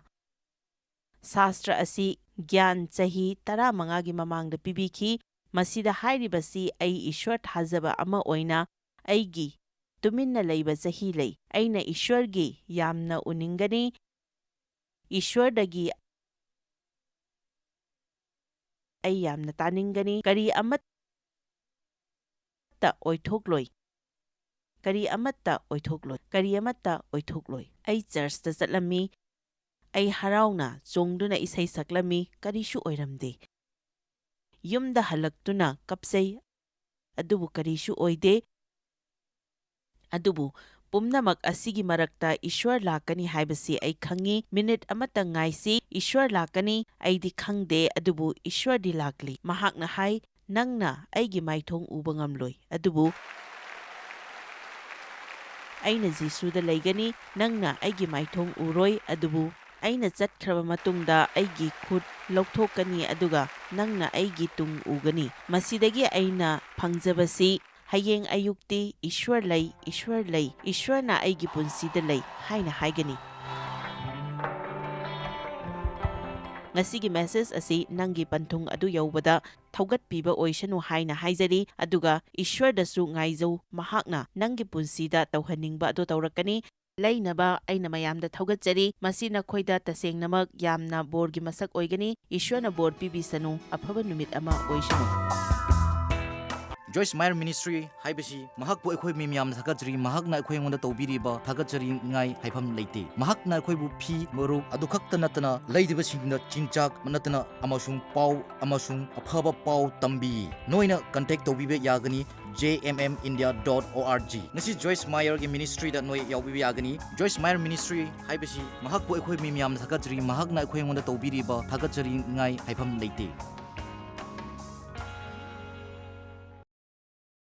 ꯁꯥꯁ꯭ꯇ꯭ꯔ ꯑꯁꯤ ꯒ꯭ꯌꯥꯟ ꯆꯍꯤ ꯇꯔꯥꯃꯉꯥꯒꯤ ꯃꯃꯥꯡꯗ ꯄꯤꯕꯤꯈꯤ꯫ ꯃꯁꯤꯗ ꯍꯥꯏꯔꯤꯕꯁꯤ ꯑꯩ ꯏꯁ꯭ꯋꯔ ꯊꯥꯖꯕ ꯑꯃ ꯑꯣꯏꯅ ꯑꯩꯒꯤ ꯇꯨꯃꯤꯟꯅ ꯂꯩꯕ ꯆꯍꯤ ꯂꯩ꯫ ꯑꯩꯅ ꯏꯁ꯭ꯋꯔꯒꯤ ꯌꯥꯝꯅ ꯎꯅꯤꯡꯒꯅꯤ꯫ ꯏꯁ꯭ꯋꯔꯗꯒꯤ ꯑꯩ ꯌꯥꯝꯅ ꯇꯥꯅꯤꯡꯒꯅꯤ꯫ ꯀꯔꯤ ꯑꯃꯠꯇ ꯑꯣꯏꯊꯣꯛꯂꯣꯏ꯫ ꯀꯔꯤ ꯑꯃꯠꯇ ꯑꯣꯏꯊꯣꯛꯂꯣꯏ꯫ ꯀꯔꯤ ꯑꯃꯠꯇ ꯑꯣꯏꯊꯣꯛꯂꯣꯏ꯫ ꯑꯩ ꯆꯔꯆꯇ ꯆꯠꯂꯝꯃꯤ꯫ ꯑꯩ ꯍꯔꯥꯎꯅ ꯆꯣꯡꯗꯨꯅ ꯏꯁꯩ ꯁꯛꯂꯝꯃꯤ꯫ ꯀꯔꯤꯁꯨ ꯑꯣꯏꯔꯝꯗꯦ꯫ ꯌꯨꯝꯗ ꯍꯜꯂꯛꯇꯨꯅ ꯀꯞꯆꯩ꯫ ꯑꯗꯨꯕꯨ ꯀꯔꯤꯁꯨ ꯑꯣꯏꯗꯦ꯫ ꯑꯗꯨꯕꯨ ꯄꯨꯝꯅꯃꯛ ꯑꯁꯤꯒꯤ ꯃꯔꯛꯇ ꯏꯁ꯭ꯋꯔ ꯂꯥꯛꯀꯅꯤ ꯍꯥꯏꯕꯁꯤ ꯑꯩ ꯈꯪꯏ꯫ ꯃꯤꯅꯤꯠ ꯑꯃꯇ ꯉꯥꯏꯁꯤ, ꯏꯁ꯭ꯋꯔ ꯂꯥꯛꯀꯅꯤ꯫ ꯑꯩꯗꯤ ꯈꯪꯗꯦ, ꯑꯗꯨꯕꯨ ꯏꯁ꯭ꯋꯔꯗꯤ ꯂꯥꯛꯂꯤ꯫ ꯃꯍꯥꯛꯅ ꯍꯥꯏ, "ꯅꯪꯅ ꯑꯩꯒꯤ ꯃꯥꯏꯊꯣꯡ ꯎꯕ ꯉꯝꯂꯣꯏ, ꯑꯗꯨꯕꯨ ꯑꯩꯅ ꯖꯤꯁꯨꯗ ꯂꯩꯒꯅꯤ꯫ ꯅꯪꯅ ꯑꯩꯒꯤ ꯃꯥꯏꯊꯣꯡ ꯎꯔꯣꯏ, ꯑꯗꯨꯕꯨ ꯑꯩꯅ ꯆꯠꯈ꯭ꯔꯕ ꯃꯇꯨꯡꯗ ꯑꯩꯒꯤ ꯈꯨꯠ ꯂꯧꯊꯣꯛꯀꯅꯤ, ꯑꯗꯨꯒ ꯅꯪꯅ ꯑꯩꯒꯤ ꯇꯨꯡ ꯎꯒꯅꯤ꯫ ꯃꯁꯤꯗꯒꯤ ꯑꯩꯅ ꯐꯪꯖꯕꯁꯤ ꯍꯌꯦꯡ ꯑꯌꯨꯛꯇꯤ ꯏꯁ꯭ꯋꯔ ꯂꯩ, ꯏꯁ꯭ꯋꯔ ꯂꯩ, ꯏꯁ꯭ꯋꯔꯅ ꯑꯩꯒꯤ ꯄꯨꯟꯁꯤꯗ ꯂꯩ ꯍꯥꯏꯅ ꯍꯥꯏꯒꯅꯤ"꯫ ꯉꯁꯤꯒꯤ ꯃꯦꯁꯦꯖ ꯑꯁꯤ ꯅꯪꯒꯤ ꯄꯟꯊꯨꯡ ꯑꯗꯨ ꯌꯧꯕꯗ ꯊꯧꯒꯠꯄꯤꯕ ꯑꯣꯏꯁꯅꯨ ꯍꯥꯏꯅ ꯍꯥꯏꯖꯔꯤ, ꯑꯗꯨꯒ ꯏꯁ꯭ꯋꯔꯗꯁꯨ ꯉꯥꯏꯖꯧ, ꯃꯍꯥꯛꯅ ꯅꯪꯒꯤ ꯄꯨꯟꯁꯤꯗ ꯇꯧꯍꯟꯅꯤꯡꯕ ꯑꯗꯨ ꯇꯧꯔꯛꯀꯅꯤ꯫ ꯂꯩꯅꯕ ꯑꯩꯅ ꯃꯌꯥꯝꯗ ꯊꯧꯒꯠꯆꯔꯤ꯫ ꯃꯁꯤ ꯅꯈꯣꯏꯗ ꯇꯁꯦꯡꯅꯃꯛ ꯌꯥꯝꯅ ꯕꯣꯔꯒꯤ ꯃꯁꯛ ꯑꯣꯏꯒꯅꯤ꯫ ꯏꯁ꯭ꯋꯔꯅ ꯕꯣꯔ ꯄꯤꯕꯤꯁꯅꯨ꯫ ꯑꯐꯕ ꯅꯨꯃꯤꯠ ꯑꯃ ꯑꯣꯏꯁꯅꯨ꯫ ꯖꯣꯏꯁ ꯃꯥꯌꯔ ꯃꯤꯅꯤꯁꯇ꯭ꯔꯤ ꯍꯥꯏꯕꯁꯤ ꯃꯍꯥꯛꯄꯨ ꯑꯩꯈꯣꯏ ꯃꯤ ꯃꯌꯥꯝꯅ ꯊꯥꯒꯠꯆꯔꯤ꯫ ꯃꯍꯥꯛꯅ ꯑꯩꯈꯣꯏ ꯑꯩꯉꯣꯟꯗ ꯇꯧꯕꯤꯔꯤꯕ ꯊꯥꯒꯠꯆꯔꯤꯉꯥꯏ ꯍꯥꯏꯐꯝ ꯂꯩꯇꯦ꯫ ꯃꯍꯥꯛꯅ ꯑꯩꯈꯣꯏꯕꯨ ꯐꯤ, ꯃꯔꯨꯞ ꯑꯗꯨ ꯈꯛꯇ ꯅꯠꯇꯅ ꯂꯩꯔꯤꯕꯁꯤꯡꯗ ꯆꯤꯟꯖꯥꯛ ꯅꯠꯇꯅ ꯑꯃꯁꯨꯡ ꯄꯥꯎ ꯑꯃꯁꯨꯡ ꯑꯐꯕ ꯄꯥꯎ ꯇꯝꯕꯤ꯫ ꯅꯣꯏꯅ ꯀꯟꯇꯦꯛ ꯇꯧꯕꯤꯕ ꯌꯥꯒꯅꯤ J M M India dot ꯑꯣ ꯑꯥꯔ ꯖꯤ꯫ ꯉꯁꯤ ꯖꯣꯏꯁ ꯃꯥꯌꯔꯒꯤ ꯃꯤꯅꯤꯁꯇ꯭ꯔꯤꯗ ꯅꯣꯏ ꯌꯥꯎꯕꯤꯕ ꯌꯥꯒꯅꯤ꯫ ꯖꯣꯏꯁ ꯃꯥꯌꯔ ꯃꯤꯅꯤꯁꯇ꯭ꯔꯤ ꯍꯥꯏꯕꯁꯤ ꯃꯍꯥꯛꯄꯨ ꯑꯩꯈꯣꯏ ꯃꯤ ꯃꯌꯥꯝꯅ ꯊꯥꯒꯠꯆꯔꯤ꯫ ꯃꯍꯥꯛꯅ ꯑꯩꯈꯣꯏ ꯑꯩꯉꯣꯟꯗ ꯇꯧꯕꯤꯔꯤꯕ ꯊꯥꯒꯠꯆꯔꯤꯉꯥꯏ ꯍꯥꯏꯐꯝ ꯂꯩꯇꯦ꯫